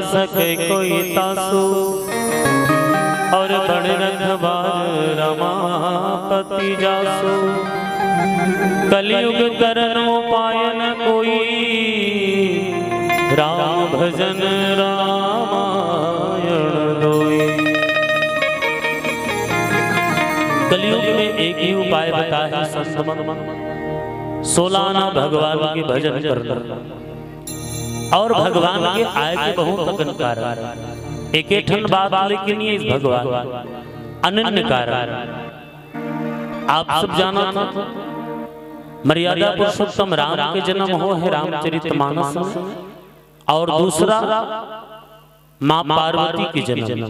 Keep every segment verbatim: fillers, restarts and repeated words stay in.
सके कोई तासु, और बड़ रखवार रमापति जासु। कलयुग करन उपाय न कोई, राम भजन रामायण दोई। कलयुग में एक ही उपाय बता है संत मन, सोलाना भगवान के भजन करना। और भगवान के आय के बहुत अकन कारण, एके ठन बात लेकिन ये भगवान अनन्य कारण। आप सब जानत हो, मर्यादा पुरुषोत्तम राम के जन्म हो है रामचरित मानस में, और दूसरा माँ पार्वती के जन्म।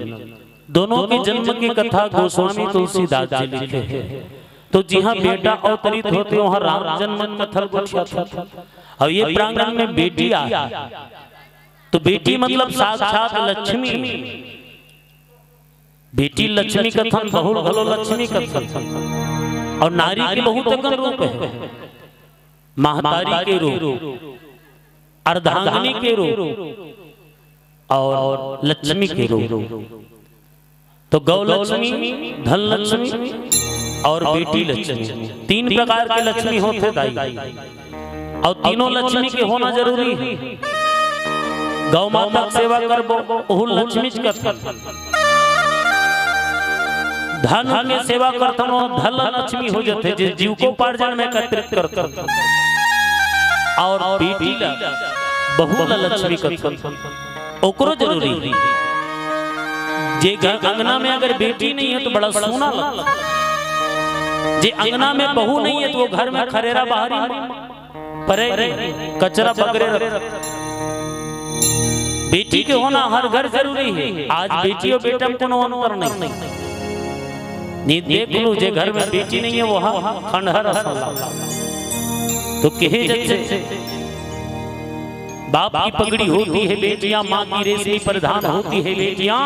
दोनों के जन्म की कथा गोस्वामी तुलसीदास जी लिखे हैं। तो जिहाँ बेटा अवतरित होते, वहाँ राम जन्म कथा गोठियाथे। और ये प्रांगण में बेटी आ, तो बेटी मतलब साक्षात लक्ष्मी। बेटी लक्ष्मी कथन, बहु घलो लक्ष्मी कथन। और नारी के बहुत अकन रूप है, महतारी के रूप, अर्धांगिनी के रूप और लक्ष्मी के रूप। तो गौ लक्ष्मी, धन लक्ष्मी और बेटी लक्ष्मी, तीन प्रकार के लक्ष्मी होथे दाई। और तीनों लक्ष्मी के होना जरूरी है। गौ माता के सेवा करबो, ओहू लक्ष्मी च कथन। धन के सेवा करथन, वो धन लक्ष्मी हो जाथे, जे जीविकोपार्जन में एकत्रित करथन। और बेटी ला, बहू ला लक्ष्मी कथन, ओकरो जरूरी है। जे घर अंगना में अगर बेटी नहीं है तो बड़ा सूना लगता। जे अंगना में बहू नहीं है तो वो घर में खरेरा बाहरी परे, कचरा बगरे रख। बेटी के होना हर घर जरूरी है। आज बेटी और बेटा में कोनो अंतर नहीं। नहीं, देख लो, जे घर में बेटी नहीं है, वो हा खंडहर असन। तो कहे जैसे बाप की पगड़ी होती है बेटियां, माँ की रेशमी परिधान होती है बेटियां,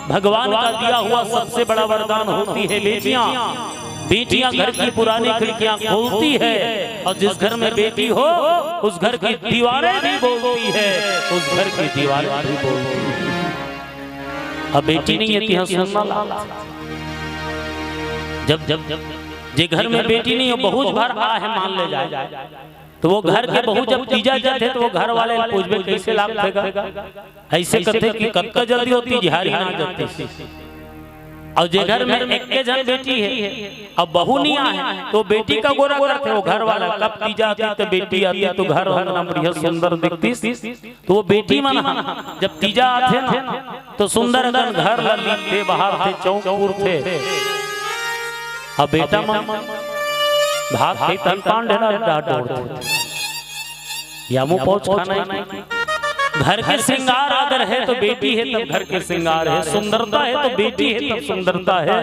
भगवान का दिया हुआ सबसे बड़ा वरदान होती है बेटियां। बेटियां घर की पुरानी खिड़कियां खोलती है, और जिस घर में बेटी हो, उस घर की दीवारें भी बोलती है, उस घर की दीवारें भी बोलती है। अब बेटी नहीं है, तिहा सुनना ला। जब, जब, जब, जे घर में बेटी नहीं हो, बहुत बार आ है, मान ले जाए, तो वो घर के बहू जब तीजा जाथे, तो वो घर वाले पूछबे, "कैसे लागथे गा?" ऐसे कथे कि कतका जल्दी होती, जिहारी ना जाती। और जे घर में एक के जन बेटी है, अब बहू नहीं आए, तो बेटी का गोरा करथे वो घर वाला। कब तीजा आती, तो बेटी आती, तो घर अंगना बढ़िया सुंदर दिखती। तो वो बेटी मन ह जब तीजा आथे ना, तो सुंदर अकन घर ला लीपथे, बहारथे, चौक पुरथे। अब बेटा मन भात खाई तन पान ढेला डाट डोरथे। या मुंह पहुंच खाना ही। घर के श्रृंगार अगर है तो बेटी है, तब घर के श्रृंगार है। सुंदरता है तो बेटी है, तब सुंदरता है।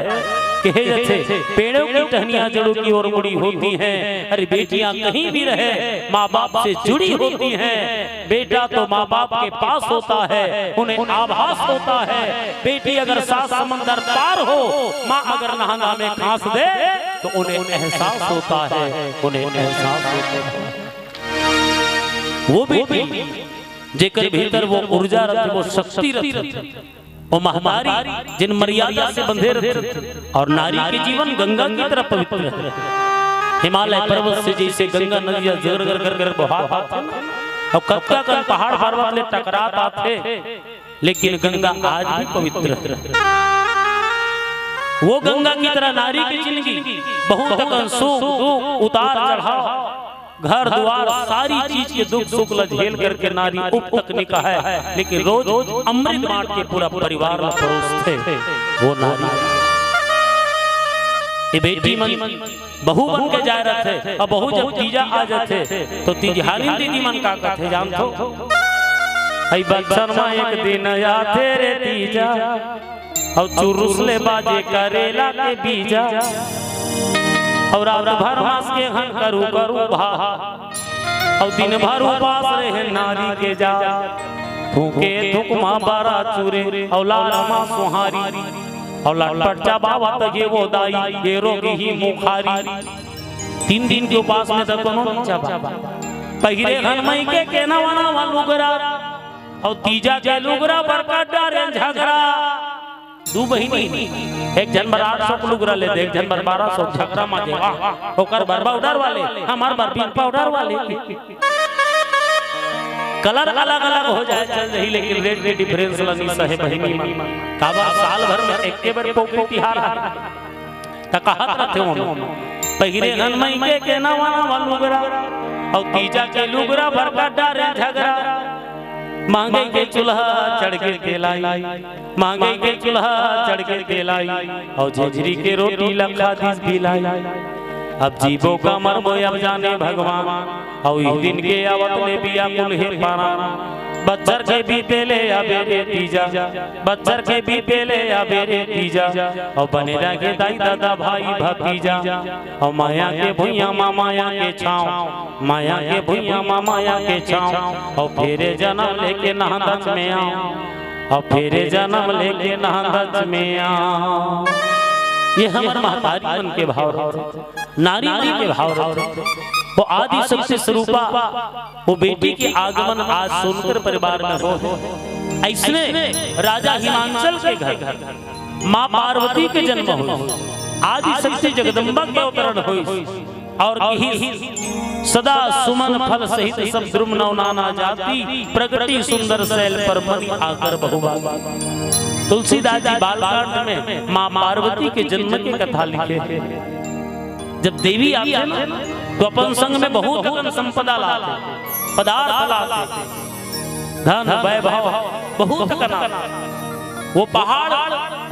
कहे जैसे पेड़ों की टहनियां जड़ों की ओर मुड़ी होती हैं। अरे बेटियां कहीं भी रहे, माँ बाप से जुड़ी होती हैं। बेटा तो माँ बाप के पास होता है, उन्हें आभास होता है। बेटी अगर सात समंदर पार हो, माँ अगर नहाना में खांस दे, तो उन्हें एहसास होता है, उन्हें एहसास होता है। वो बेटी जेकर भीतर वो ऊर्जा रथे, वो शक्ति रथे, वो महतारी जिन मर्यादा से बंधे रथे, और नारी के जीवन गंगा की तरह पवित्र है। हिमालय पर्वत से जैसे गंगा नदिया जगर गर गर गर बहात आथे, और कतका कन पहाड़ पर्वत ले टकरात आथे, लेकिन गंगा आज भी पवित्र है। वो गंगा की तरह नारी की जिंदगी बहुत अकन सुख दुख, उतार चढ़ाव, घर द्वार, सारी चीज के दुख सुख ला झेल करके नारी उप तक नहीं कहे, लेकिन रोज अमृत बांट के पूरा परिवार ला परोसथे वो नारी। ये बेटी मन बहू बन के जाए रथे, और बहू जब तीजा आ जाथे, तो तीजहारिन दीदी मन का कथे जानथो? "अई बछर मा एक दिन आथे रे तीजा, अउ चुरुस ले बाजे करेला के बीजा, अउ रात भर मांस के घन करू करू भा, अउ दिन भर उपास रहे नारी के जा, फूके थुकमा बरा चूरे, अउ लाल मा सुहारी, अउ लटपट चबावत हे वो दाई, ये रोग ही मुखारी।" तीन दिन के उपास में तो कोनो नहीं चबा। पहिरे घन मई के, के नवा नवा लुगरा, अउ तीजा के लुगरा बर कर डारेन झगरा। दू बहिनी, एक झन बर आठ सौ के लुगरा ले दे, एक झन बर बारह सौ, झगरा मा जे, वाह, ओकर बर powder वाले, हमर बर बिन powder वाले। Colour अलग-अलग हो जाए, चल जाही, लेकिन rate के difference ल नी सहे बहिनी मन। काबर साल भर में एके बेर पोकरी तिहार हे। त कहत रथे ओमे, पहिरे हन मइके के नवा नवा लुगरा, अउ तीजा के लुगरा बर कर डारेन झगरा। महंगई के चूल्हा चढ़ के तेलाई, महंगई के चूल्हा चढ़ के तेलाई, अउ झेझरी के रोटी ल खादिस बिलाई। अब जीबो का मरबो अब जाने भगवान, अउ इही दिन के आवत ले बियाकुल हे परान। बच्छर के बीते ले आबे रे तीजा, बच्छर के बीते ले आबे रे तीजा, अउ बने रहिगे दाई ददा भाई भतीजा। अउ माया के भुइयां मा माया के छांव, माया के भुइयां मा माया के छांव, अउ फेरे जनम लेके नहंदच में आंव, अउ फेरे जनम लेके नहंदच में आंव। ये हमर महतारी मन के भाव रथे, नारी मन के भाव रथे। वो आदि शक्ति स्वरूपा, वो बेटी के आगमन आज सोनकर परिवार में होय। अइसने राजा हिमांचल के घर माँ पार्वती के जन्म होय, आदि शक्ति जगदम्बा के अवतरण होय। अउ किहिस, सदा सुमन फल सहित सब द्रुम नव नाना जाति, प्रगटी सुंदर सैल पर मनि आकर बहुभाति। तुलसीदास जी बालकांड में माँ पार्वती के जन्म के कथा लिखे हे। जब देवी आथे ना, तो अपन संग में बहुत अकन संपदा लाथे, पदार्थ लाथे, धन वैभव बहुत अकन। वो पहाड़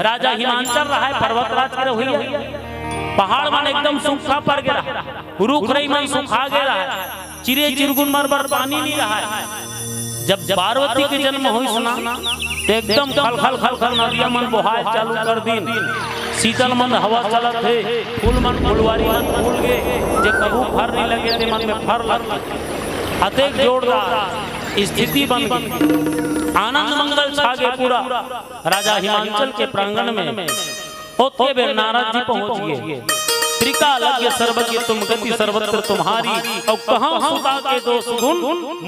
राजा हिमांचल रहाय, पर्वतराज के रहोइया। पहाड़ मन एकदम सूखा पड़ गे रहाय, रुख रई मन सुखा गे रहाय, चिरे चिरगुन मन बर पानी नइ रहाय। जब पार्वती के जन्म होइस ना, ते एकदम खलखल खलखल नदिया मन बोहाय चालू कर दिन। शीतल मंद हवा चलत हे, फूल मन फुलवारी मन फूल गे, जे कभू फर नइ लगे ते मन में फर लग गे। अतेक जोरदार स्थिति बन गे, आनंद मंगल छा गे पूरा राजा हिमांचल के प्रांगण में। ओतके बेर नारद जी पहुंच गे। त्रिकालज्ञ सर्वज्ञ तुम गति सर्वत्र तुम्हारी, अउ कहउँ सुता के दोष गुण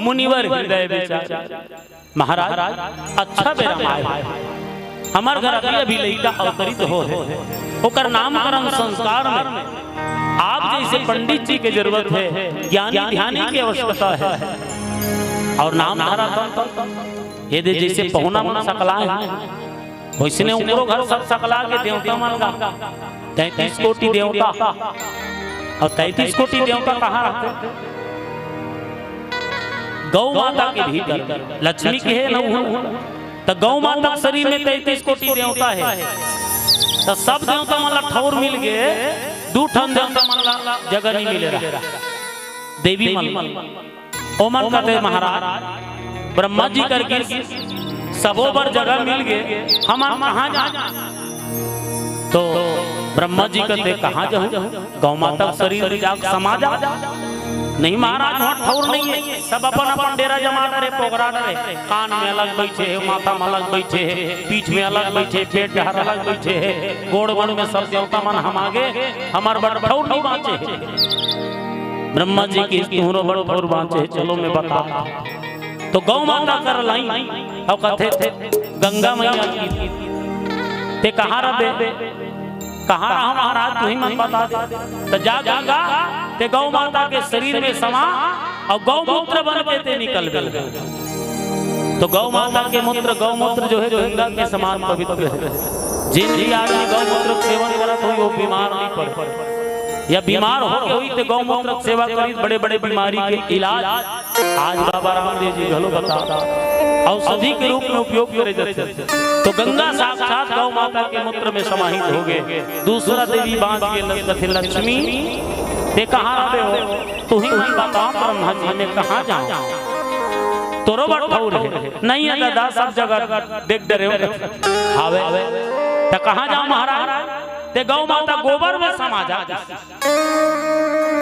मुनिवर हृदय विचारी। महाराज, अच्छा बेरा म आए हे। हमर घर अभी अभी लइका अवतरित होय हे, ओकर नामकरण संस्कार में आप जइसे पंडित जी के जरूरत हे, ज्ञानी ध्यानी के आवश्यकता हे। अउ नाम धरा तब, ये दे जइसे पहुना मन सकलाय हे, वइसने उंकरो घर सब सकला गे देवता मन ला। तैंतीस कोटि देवता। अउ तैंतीस कोटि देवता कहाँ रहिथे? गौ माता के भीतर। लक्ष्मी के हे ना उहाँ। त गौ माता के शरीर में तैंतीस कोटि देवता हे। त सब देवता मन ला ठउर मिल गे, दू ठन देवता मन ला जगह नइ मिले रहा। देवी मन। ओमन कथे, महाराज, ब्रह्मा जी कर गिस, सबो बर जगह मिल गे, हमन कहाँ जान? तो ब्रह्मा जी कथे, कहाँ जाहूँ? गौ माता के शरीर में जाके समा जा। नहीं महाराज, वहाँ ठउर नइ हे, सब अपन अपन डेरा जमा डरे, पोगरा डरे, कान में अलग बइठे हे, माथा में अलग बइठे हे, पीठ में अलग बइठे, पेट डहर अलग बइठे हे, गोड़ गोड़ में सब देवता मन हमा गे, हमर बर ठउर नइ बाँचे हे। ब्रह्मा जी कहिस, तुँहरो बर ठउर बाँचे हे, चलो मैं बता। तो गौ माता कर लाइन, अउ कथे, गंगा मैया की, ते कहाँ रहिबे? कहाँ रहा महाराज, तुहीं मन बता दे। त जा गंगा, ते गौ माता के शरीर में समा, अउ गौमूत्र बन के ते निकलबे। तो गौ माता के मूत्र, गौमूत्र जो हे गंगा के समान पवित्र हे। जेन भी आदमी गौमूत्र के सेवन करत होही, वो बीमार नइ पड़े। या बीमार हो गे होही, ते गौमूत्र के सेवा करिस, बड़े बड़े बीमारी के इलाज आज बाबा रामदेव जी घलो बता, औषधि के रूप में उपयोग करे जाथे। तो गंगा साक्षात गौ माता के मूत्र में समाहित हो गे। दूसरा देवी बाँच गे, ल-, कथे, लक्ष्मी, ते कहाँ रहिबे हो? तुहीं मन बताव ब्रह्मा जी, मैं कहाँ जाँव? तोरो बर ठउर हे। नहीं हे दादा, सब जगह देख डरे हो। हावे। त कहाँ जाँव महाराज? ते गौ माता गोबर में समा जा।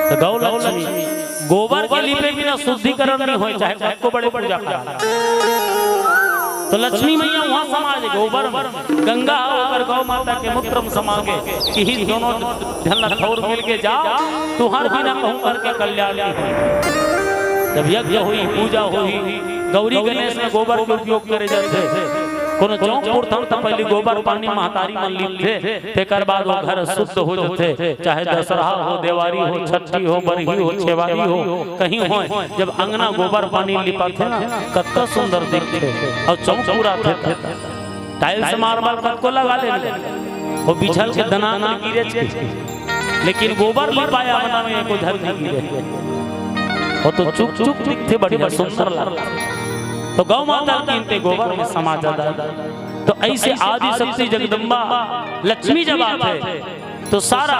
त गौ लक्ष्मी, गोबर के लिपे बिना शुद्धिकरण नइ होय, चाहे कतको बड़े पूजा करा। तो लक्ष्मी मैया उहाँ समा गे गोबर में, गंगा ह ओकर गौ माता के मूत्र में समा गे, इही दोनों झन ला ठउर मिल गे, जा, तुँहर बिना कहूँ करके कल्याण नइ होय। जब यज्ञ होही, पूजा होही, गौरी गणेश में गोबर के उपयोग करे जाथे। कोनो चौक पुरथन त पहिली गोबर पानी महतारी मन लिपथे, तेकर बाद वो घर शुद्ध हो जाथे। चाहे दशहरा हो, देवारी हो, छठी हो, बरही हो, छेवारी हो, कहीं होय, जब अंगना गोबर पानी लिपाथे ना, कतका सुंदर दिखथे। अउ चौक पुराथे त टाइल्स मार्बल कतको लगा ले, वो बिछल के दना गिरे, लेकिन गोबर लिपाय अंगना में एको झन नइ गिरे। वो तो चुक चुक दिखथे, बढ़िया सुंदर लगथे। तो गौ माता ल कीन ते गोबर में समा जादा। तो ऐसे आदि शक्ति जगदम्बा लक्ष्मी जब आथे, तो सारा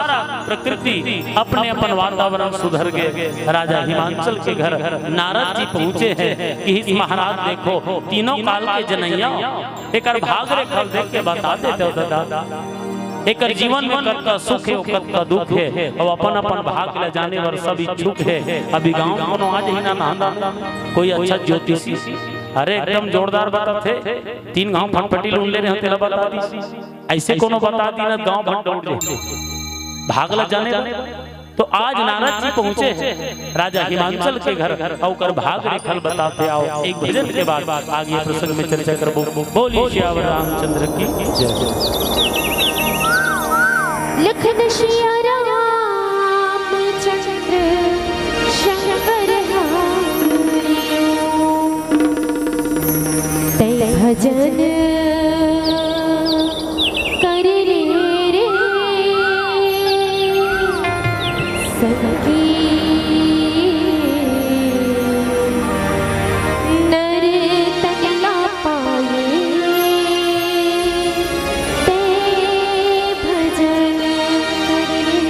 प्रकृति अपने अपन वातावरण सुधर गे। राजा हिमांचल के घर नारद जी पहुंचे हैं कि इस महाराज देखो, तीनों काल के जनैया, एकर भाग रेखा ल देख के बता देते हो दादा। एकर जीवन में कतका सुख हे, कतका दुख हे, अउ अपन अपन भाग ल जाने बर सब इच्छुक हे। अभी गांव कोनो आ जाही ना, ना, ना, कोई अच्छा ज्योतिषी, अरे एकदम जोरदार बताथे, तीन घांव फटफटी लून ले रहे हो, तेला बता दी। ऐसे कोनो बता दी ना, गांव भर दौड़ ले, भाग ल जाने बर। तो आज नारद जी पहुंचे हैं राजा हिमांचल के घर, अउ ओकर भाग रेखा ल बताथे। आओ, एक भजन के बाद आगे प्रसंग में चर्चा करबो। बोलिए सियावर रामचंद्र की जय। लखन सिया रामचंद्र शंकर हरिओ। तै भजन कर ले रे सखी। नर तन ना पाए ते भजन कर ले।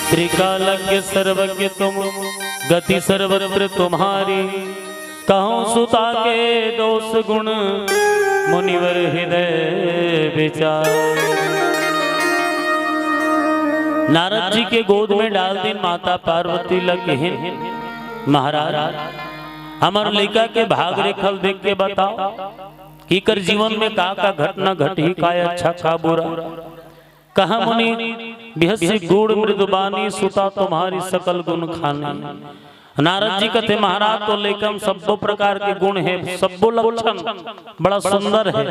त्रिकालज्ञ सर्वज्ञ तुम, गति सर्वत्र तुम्हारी। कहूँ सुता के दोष गुण, मुनिवर हृदय विचार। नारद जी के गोद में डाल दिन माता पार्वती ल कहिन, महाराज, हमर लइका के भाग रेखा ल देख के बताव कि एकर जीवन में का का घटना घटही, का अच्छा का बुरा। कहा मुनि बिहसी गूढ़ मृदुबानी, सुता तुम्हारी सकल गुण खानी। नारद जी कथे, महाराज, तोर लइका म सब्बो प्रकार के गुण हे, सब्बो लक्षण बड़ा सुंदर हे,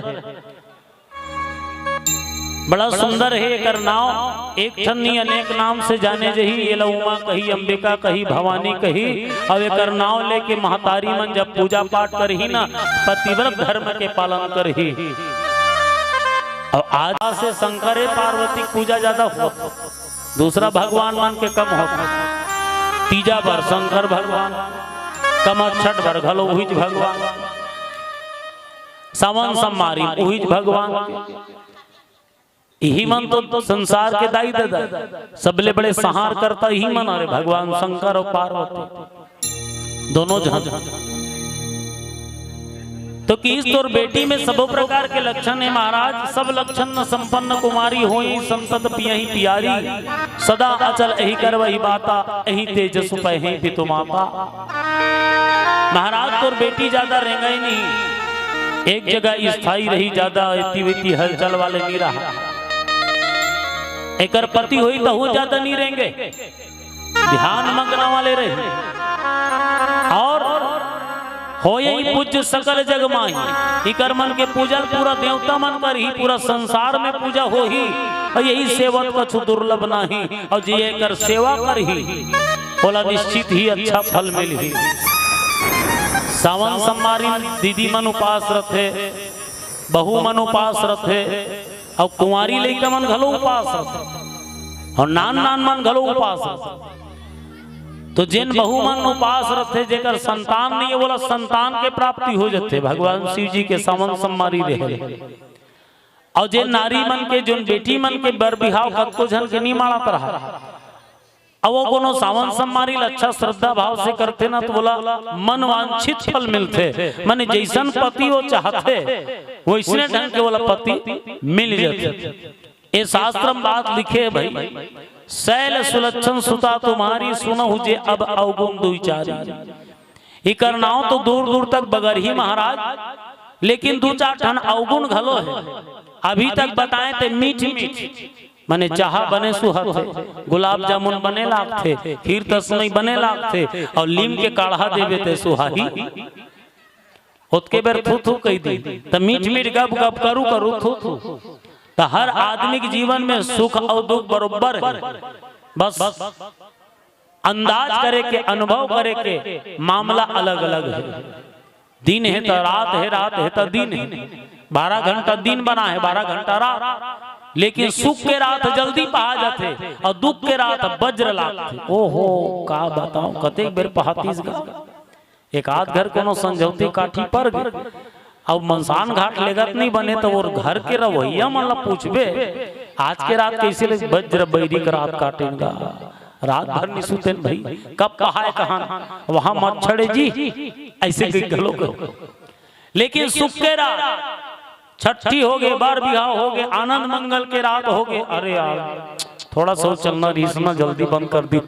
बड़ा सुंदर हे। एकर नाव एक ठन नी, अनेक नाम से जाने जही। एला उमा कही, अंबिका कही, भवानी कही, अउ एकर नाव लेके महतारी मन जब पूजा पाठ करही न, पतिव्रत धर्म के पालन करही। अउ आज से शंकर ए पार्वती के पूजा ज्यादा होत, दूसरा भगवान मन के कम होत। तीजा बर शंकर भगवान, कमरछठ बर घलो उहीच भगवान, सावन सोमवारी उहीच भगवान। इही मन तो संसार के दाई ददा, सबले बड़े संहार करता इही मन हरे, भगवान शंकर अउ पार्वती दोनों झन। तो किहिस, तोर बेटी में सबो प्रकार के लक्षण हे महाराज, सब लक्षण न संपन्न कुमारी होई, संतत पियही पियारी, सदा अचल एही करवही बाता, एही तेजस पहे पितु माता। महाराज, तोर बेटी ज्यादा रेंगय नहीं, एक जगह स्थायी रही, ज्यादा एती वेती हलचल वाले नहीं रहा। एकर पति होई तहू ज्यादा नहीं रेंगे, ध्यान मग्न वाले रहे। अउ होय ही पूज्य सकल जग माही, इकर मन के पूजन पूरा देवता मन करही, पूरा संसार में पूजा होही। अउ यही सेवत कछु दुर्लभ नाही, अउ जे एकर सेवा करही, ओला निश्चित ही अच्छा फल मिलही। सावन सोमवारी दीदी मन उपास रथे, बहू मन उपास रथे, अउ कुंवारी लइका मन घलो उपास रथे, अउ नान नान मन घलो उपास रथे। तो जेन बहू मन उपास रथे, जेकर संतान नहीं हे, ओला संतान के प्राप्ति हो जथे, भगवान शिव जी के सावन सोमवारी रेहे। अउ जेन नारी मन के, जोन बेटी मन के बर बिहाव कतको झन के नहीं माड़त रहा, अउ वो कोनो सावन सोमवारी ल अच्छा श्रद्धा भाव से करथे ना, तो ओला मन वांछित फल मिलथे। माने जैसन पति वो चाहथे, वैसने ढंग के ओला पति मिल जथे। ए शास्त्र में बात लिखे हे भाई, शैल सुलक्षण सुता तुम्हारी, सुनहु जे अब अवगुण दुई चारी। इकर नाव तो दूर दूर तक बगरही महाराज, लेकिन दू चार ठन अवगुण घलो हे। अभी तक बताए ते मीठ मीठ, माने चाहा बने सुहाथे, गुलाब जामुन बने लागथे, खीर तसमई बने लागथे, अउ लीम के काढ़ा देबे ते सुहाही। ओतके बेर थू थू कहि दी, त मीठ मीठ गप गप करू करू थू थू। त हर आदमी के जीवन में सुख अउ दुख बरोबर हे, बस अंदाज करे के, अनुभव करे के मामला अलग अलग हे। दिन हे त रात हे, रात हे त दिन हे, बारह घंटा दिन बना हे, बारह घंटा रात। लेकिन सुख के रात जल्दी पहा जाथे अउ दुख के रात बज्र लागथे। ओहो, का बताओ, कतेक बेर पहातीस गा। एक आध घर कोनो संझौती काठी पर गे, अब मनसान घाट लेगत नहीं बने, त वो घर के रवैया मन ला पूछबे, आज के रात कैसे ले बज्र बैरी के रात काटेन गा, रात भर नहीं सुतेन भाई, कब पहाय कहान, वहां मच्छर जी, ऐसे कहि घलो कहो। लेकिन सुख के रात, छट्ठी होगे, बर बिहाव होगे, आनंद मंगल के रात होगे, अरे यार, थोड़ा सा चलना रिसना जल्दी बंद कर दी।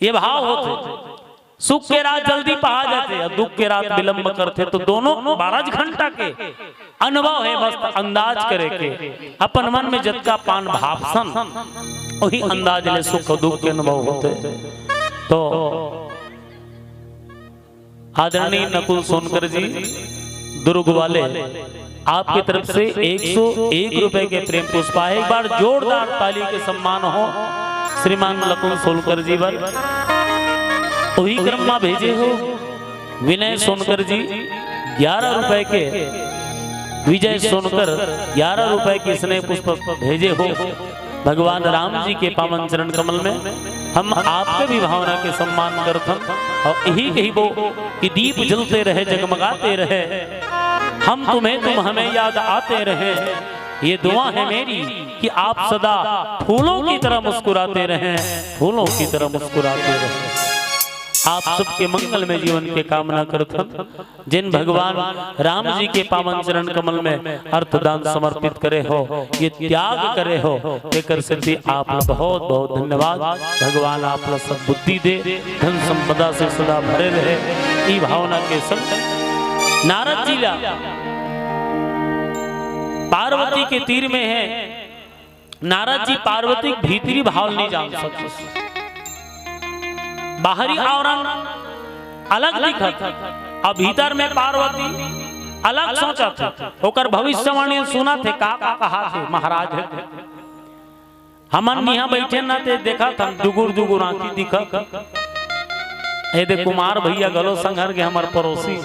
ये भाव होथे। सुख के रात जल्दी पहा जाथे अउ दुख के रात विलंब करथे, तो दोनों बारह घंटा के अनुभव हे। बस अंदाज करे के, अपन मन में जतका पान भावसन, वही अंदाज ले सुख अउ दुख के अनुभव होथे। तो आदरणीय नकुल सोनकर जी दुर्ग वाले, आपकी तरफ से एक सौ एक रुपए के प्रेम पुष्पा है। एक बार जोरदार ताली के सम्मान हो श्रीमान नकुल सोनकर जी बर। वही क्रम में भेजे हो विनय सोनकर जी ग्यारह रुपए के, विजय सोनकर ग्यारह रुपए के स्नेह पुष्प भेजे हो। भगवान राम जी के पावन चरण कमल में हम आपके भी भावना के सम्मान करथन अउ यही कहिबो कि दीप जलते रहे, जगमगाते रहे, हम तुम्हें, तुम हमें याद आते रहे। ये दुआ है मेरी कि आप सदा फूलों की तरह मुस्कुराते रहें, फूलों की तरह मुस्कुराते रहें। आप सबके मंगल में जीवन के कामना करथन। जिन भगवान राम जी के पावन चरण कमल में अर्थदान समर्पित करे हो, ये त्याग करे हो, एकर सेती आप ला बहुत बहुत धन्यवाद। भगवान आप ला सद्बुद्धि दे, धन संपदा से सदा भरे रहे। ई भावना के संग नारद जी ला पार्वती के तीर में है। नारद जी पार्वती के भीतरी भाव नहीं जान सकते। बाहरी आवरण अलग दिखत, अब भीतर में पार्वती अलग सोचत। ओकर भविष्यवाणी सुनत हे, का का कहा थे महाराज हे। हमन इहाँ बैठे न ते देखत हन, जुगुर जुगुर आँखी दिखत। ए दे कुमार भैया घलो संघर के हमर पड़ोसी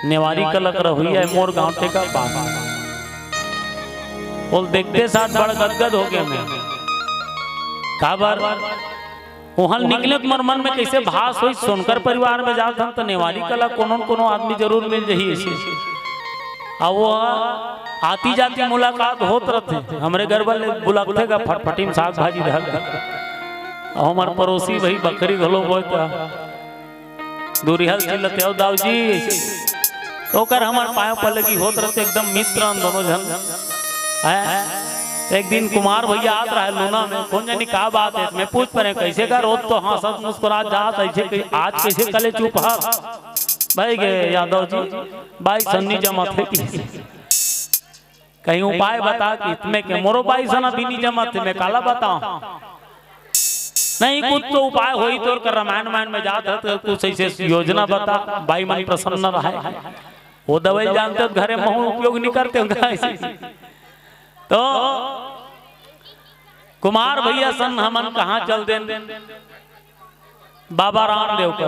नेवारी कलक रहुइया हे, मोर गाँव टेका बात। ओल देखते साथ बड़ गदगद हो गए मैं। काबर? ओहल निकले तो मोर मन में कैसे भास होई, सोनकर परिवार में जात हन तो नेवारी कला कोनो न कोनो आदमी जरूर मिल जही ऐसे। आ वो आती जाती मुलाकात होत रहते, हमरे घर वाले बुलाते का फटफटी में साग भाजी धर। आ हमार पड़ोसी भाई बकरी घलो बोय का दूरिहल चिल्लत, "आओ दाऊ जी।" ओकर हमर पाँव पलगी होत रहते, एकदम मित्र हन दोनों झन। हैं? एक दिन कुमार भैया आत रहे लूना में, कौन जानी का बात है, मैं पूछ परे, "कैसे का रोज तो हंसत मुस्कुरात जात, ऐसे कै-, आज कैसे कले चुप हस?" भाई गे यादव जी, बाई सन्नी जमत है कि कहीं उपाय बता कि इतने के मोरो बाई सना भी नहीं जमत है, मैं काला बताऊं? नहीं, कुछ तो उपाय होई तोर कर रामायण वामायण में जात है तो कुछ ऐसे योजना बता, बाई मन प्रसन्न रहे। वो दवाई जानते हो, घरे महू उपयोग नहीं करते हो, ऐसे। तो कुमार भैया सन हमन कहाँ चल देन? बाबा रामदेव कर।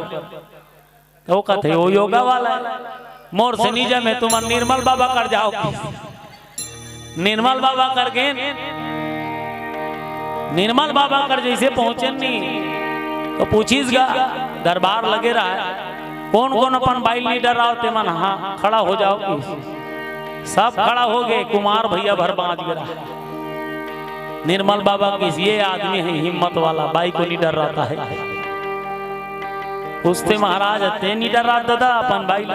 तो वो कथे, "वो योगा वाला है, मोर से नहीं जमे, तुमन निर्मल बाबा कर जाओ।" निर्मल बाबा कर गेन, निर्मल बाबा कर जैसे पहुंचेन नी, तो पूछिस गा, दरबार लगे रहा, "कौन कौन अपन बाई ल नहीं डराओ, ते मन हाँ खड़ा हो जाओ।" सब खड़ा हो गए, कुमार भैया भर बाँच गया। निर्मल बाबा किस, "ये आदमी है हिम्मत वाला, बाई को नहीं डराता है।" पूछते, "महाराज, ते नहीं डरात दादा अपन बाई ल?"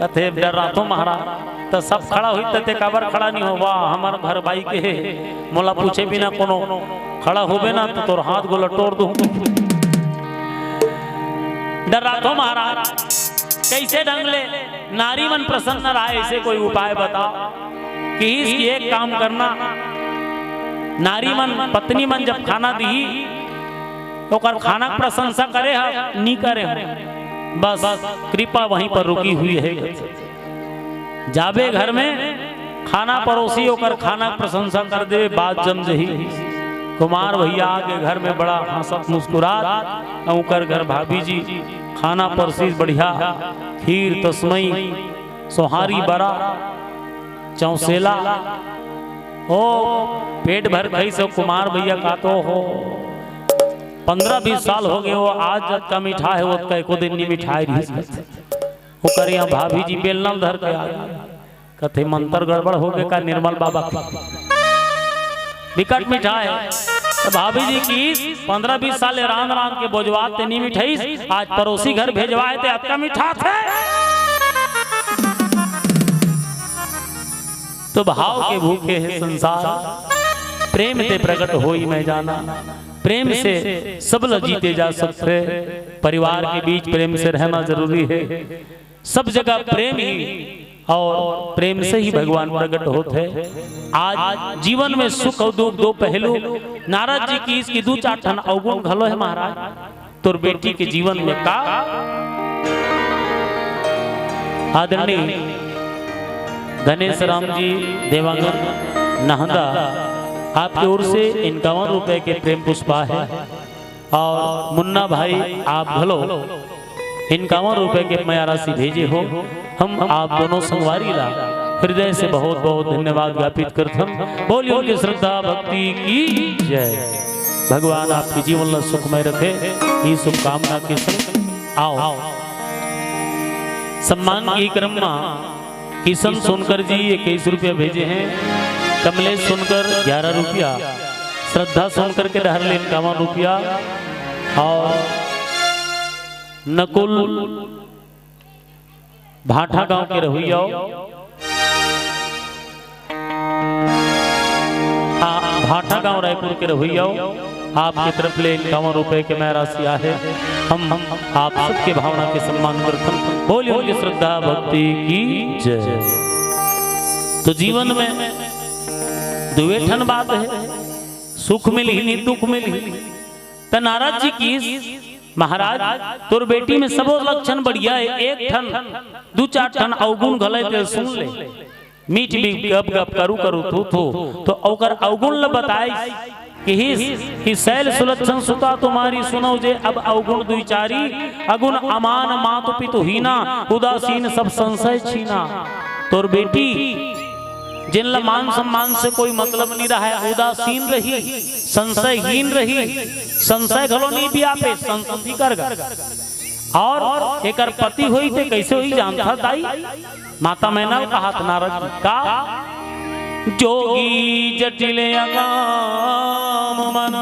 कथे, "डराथों महाराज।" तो सब खड़ा हुई, "ते काबर खड़ा नहीं हो?" "वाह, हमर घर बाई के हे, मोला पूछे बिना कोनो खड़ा होबे ना तो तोर हाथ गोला टोर दूं।" "डराथों महाराज।" कैसे ढंग ले नारी मन प्रसन्न रहा, ऐसे कोई उपाय बताओ। किहिस कि एक काम करना, नारी मन, पत्नी मन जब खाना दिही, ओकर खाना के प्रशंसा करे ह, नी करे ह, बस कृपा वहीं पर रुकी हुई है। जाबे घर में, खाना परोसी, ओकर खाना के प्रशंसा कर देवे, बात जम जही। कुमार भैया आगे घर में बड़ा हंसत मुस्कुरात, ओकर घर भाभी जी खाना परोसी, बढ़िया खीर, तसमई, सोहारी, बरा, चौसेला, ओ पेट भर खाइस। कुमार भैया का तो हो, पन्द्रह बीस साल हो गए, वो आज जतका मिठा है, ओतका एको दिन नहीं मिठाए रहिस। ओकर यहाँ भाभी जी बेलना धर के आ गई। कथे, "मंत्र गड़बड़ हो गए का निर्मल बाबा के? बिकट मिठाए।" तो भाभी जी किहिस, "पन्द्रह बीस साल ले रांध रांध के बोजवात ते नहीं मिठाइस, आज परोसी घर भेजवाए ते अतका मिठाथे।" तो भाव के भूखे है संसार, प्रेम ते प्रकट होई मैं जाना। प्रेम से सब ल जीते जा सकथे। परिवार के बीच प्रेम से रहना जरूरी है। सब जगह प्रेम ही और प्रेम से ही भगवान प्रकट होत है। आज जीवन में सुख और दुख दो पहलू। नारद जी किहिस कि दू चार ठन अवगुण घलो है महाराज, तोर बेटी के जीवन में का? आदरणीय घनेश राम जी देवांगन नहंदा, आपके ओर से इक्यावन रुपए के प्रेम पुष्पा है। और मुन्ना भाई, आप घलो इक्यावन रुपए के मया राशि भेजे हो। हम आप दोनों संगवारी ला हृदय से बहुत बहुत धन्यवाद ज्ञापित करथन। बोलिए उनके श्रद्धा भक्ति की जय। भगवान आपके जीवन ला सुखमय रखे, ये शुभकामना के संग आओ सम्मान के क्रम में किशन सोनकर जी इक्कीस रुपया भेजे हैं, कमलेश सोनकर ग्यारह रुपया, श्रद्धा सोनकर के डहर ले इक्यावन रुपया और नकुल भाठा गांव के रहुइया हो, आ, भाठा गांव रायपुर के रहुइया हो, आपके तरफ ले इक्यावन रुपए के मैं राशि आहे। हम, हम आप सबके भावना के सम्मान करथन। बोलिए उनकी श्रद्धा भक्ति की जय। तो जीवन में दुए ठन बात है, सुख मिलही नी दुख मिलही। त नारद जी किहिस, महाराज, तोर बेटी में सबो लक्षण बढ़िया है, एक ठन, दू चार ठन अवगुण घलो हे, सुन ले। मीठ मीठ गप गप, करू करू थू थू, तो ओकर अवगुण ल बताइस, किहिस कि शैल सुलक्षण सुता तुम्हारी सुनौ जे अब अवगुण दुई चारी, अगुण अमान मात पितु हीना, उदासीन सब संशय छीना। तोर बेटी, जिन ल मान सम्मान से कोई मतलब नहीं रहा है, उदासीन रही, संशयहीन रही, संशय घलो नहीं बियापे, संतुष्टि कर गा। और एकर पति होई ते कैसे होई जानथा दाई? माता मैना कहात नारद जी का, जोगी जटिल अकाम मन,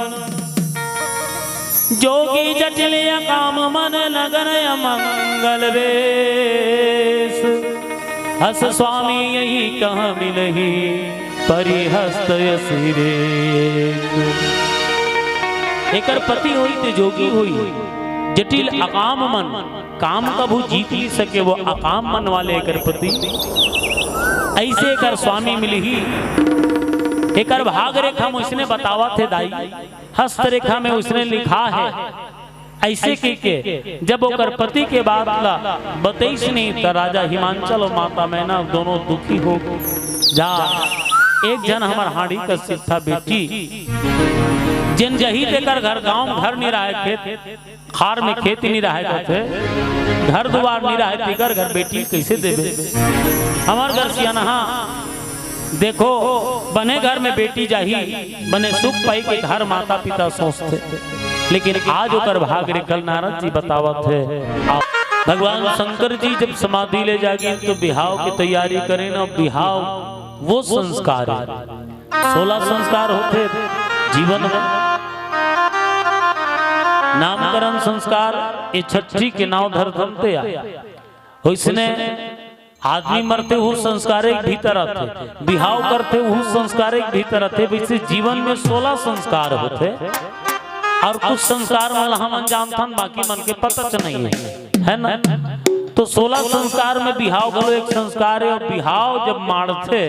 जोगी जटिल अकाम मन नगन अमंगल वेश। अस स्वामी यही कहाँ मिलही परिहस्त यसी रेख। एकर पति होई ते जोगी होई, जटिल अकाम मन, काम कभू जीत नहीं सके वो अकाम मन वाले एकर पति, ऐसे एकर स्वामी मिलही। एकर भाग रेखा में उसने बतावत हे दाई, हस्त रेखा में उसने लिखा है, ऐसे के, के जब ओकर पति के बात ला बतैस नहीं त राजा हिमांचल और माता मैना दोनों दुखी हो जा। एक झन हमर हाड़ी का सिद्धा बेटी, जिन जही तेकर घर, गांव घर नहीं रहे, खेत खार में खेत नहीं रहे, कहते घर दुआर नहीं रहे, तेकर घर बेटी कैसे देबे? हमर घर सियानहा देखो, बने घर में बेटी जाही, बने सुख पाई के घर माता पिता सोचथे, लेकिन आज ओकर भाग रेखा ल नारद जी बतावत हे। भगवान शंकर जी जब समाधि ले जागी तो बिहाव की तैयारी करें ना, बिहाव वो संस्कार है। सोलह संस्कार होथे जीवन में, नामकरण संस्कार, ये छठी के नाव धरथन ते आ। ओइसने आदमी मरथे, उहू संस्कार एक भीतर आथे, बिहाव करथे, उहू संस्कार एक भीतर आथे। वैसे जीवन में सोलह संस्कार होथे और कुछ संस्कार मन ल हमन जानथन, बाकी मन के पता च नहीं है, है ना? तो सोलह संस्कार में बिहाव घलो एक संस्कार है। और बिहाव जब माड़थे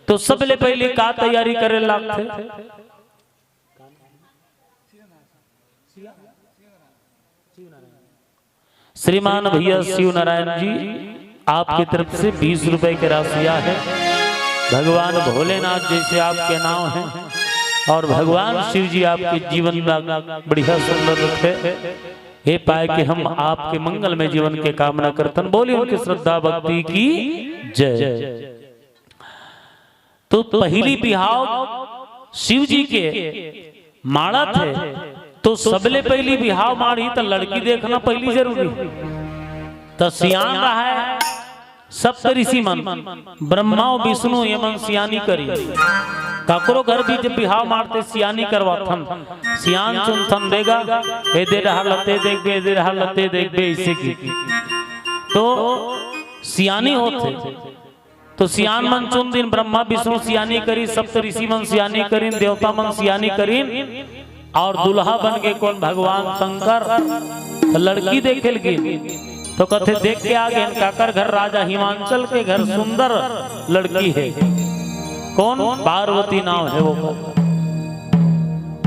तो सबले पहले का तैयारी करे लागथे? श्रीमान भैया शिव नारायण जी, आपकी तरफ से बीस रुपए की राशि आ है। भगवान भोलेनाथ जैसे आपके नाम है और भगवान शिव जी आपके जीवन में बढ़िया सुंदर रखे। हे पाए कि हम आपके मंगल में जीवन के कामना करतन। बोलिए उनकी श्रद्धा भक्ति की जय। तो पहली बिहाव शिव जी के माड़थे, तो सबले पहली बिहाव माड़ही त लड़की देखना पहली जरूरी। त सियान रहा है, सप्त ऋषि मन, ब्रह्मा, विष्णु, ये मन सियानी करी। काकरो घर भी जब बिहाव माड़थे, सियानी करवाथन, सियान चुनथन देगा, ए दे डहर लते देखबे, ए दे डहर लते देखबे, इसे की। तो सियानी होथे। तो सियान मन चुन दिन ब्रह्मा विष्णु सियानी करी, सप्त ऋषि मन सियानी करीन, देवता मन सियानी करीन, और दुल्हा बन के कौन? भगवान शंकर। तो लड़की देखे लगी, तो कथे देख के आ गए, काकर घर? राजा हिमांचल के घर सुंदर लड़की है। कौन? पार्वती नाम है वो।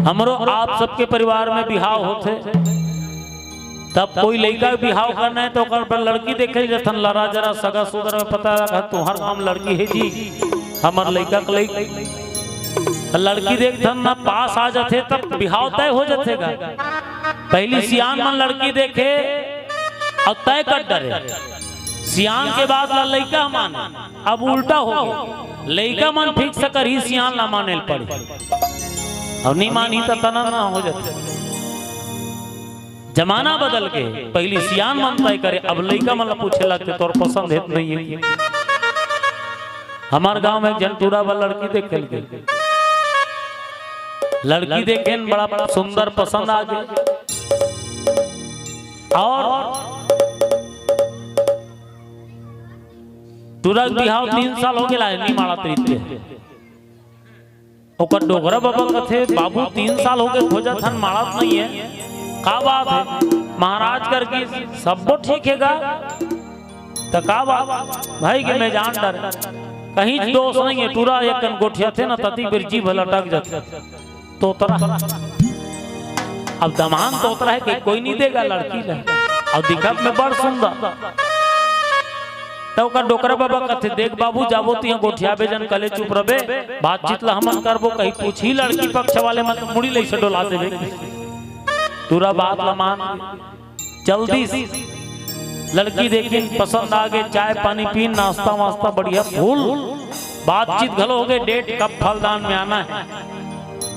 हमरो आप सबके परिवार में बिहाव होथे, तब कोई लइका के बिहाव करना है तो ओकर बर लड़की देखे जथन, लरा जरा सगा सुदर में पता लगा तुम्हार नाम लड़की है जी, हमर लइका के लइक। लड़की देखथन ना, पास आ जाथे तब बिहाव तय हो जाथे गा। पहली सियान मन लड़की देखे और तय कर डरे, सियान के बाद ला लइका माने। अब उल्टा हो गया, लइका मन फिक्स करही, सियान ला माने ल पड़े और नहीं मानही त तना ना हो जाथे। जमाना बदल के, पहली सियान मन तय करे, अब लइका मन ला पूछे लगथे, "तोर पसंद है त नहीं है?" हमार गांव में एक झन टूरा बर लड़की देखे ल गे। लड़की देखे न बड़ा सुंदर, पसंद आ गे। और टूरा के बिहाव तीन साल हो गेला हे, नी माड़त रहिथे। ओकर डोकरा बाबा कथे, "बाबू, तीन साल हो गे खोजत हन, माड़त नइ हे, का बात हे?" महाराज कर गिस, "सब्बो ठीक हे गा, त का बात?" भाई के मैं जान डर, कहीं दोष नइ हे, टूरा एक कन गोठियाथे न, तती बेर जीभ लटक जाथे। तोतरा, अब दमांद तोतरा हे कि कोई नइ दे गा लड़की ला, अउ दिखत में बड़ सुंदर। त ओकर डोकरा बाबा कथे, "देख बाबू, जाबो तिहां गोठियाबे झन, कले चुप रबे, बातचीत ला हमन करबो।" कहीं पूछही लड़की पक्ष वाले मन, मुड़ी ल अइसे डोला देबे। टूरा बात ला मान चल दिस। लड़की देखिन, पसंद आ गे, चाय पानी पीन, नाश्ता वास्ता बढ़िया फूल, बातचीत घलो हो गे, डेट कब फलदान में आना हे।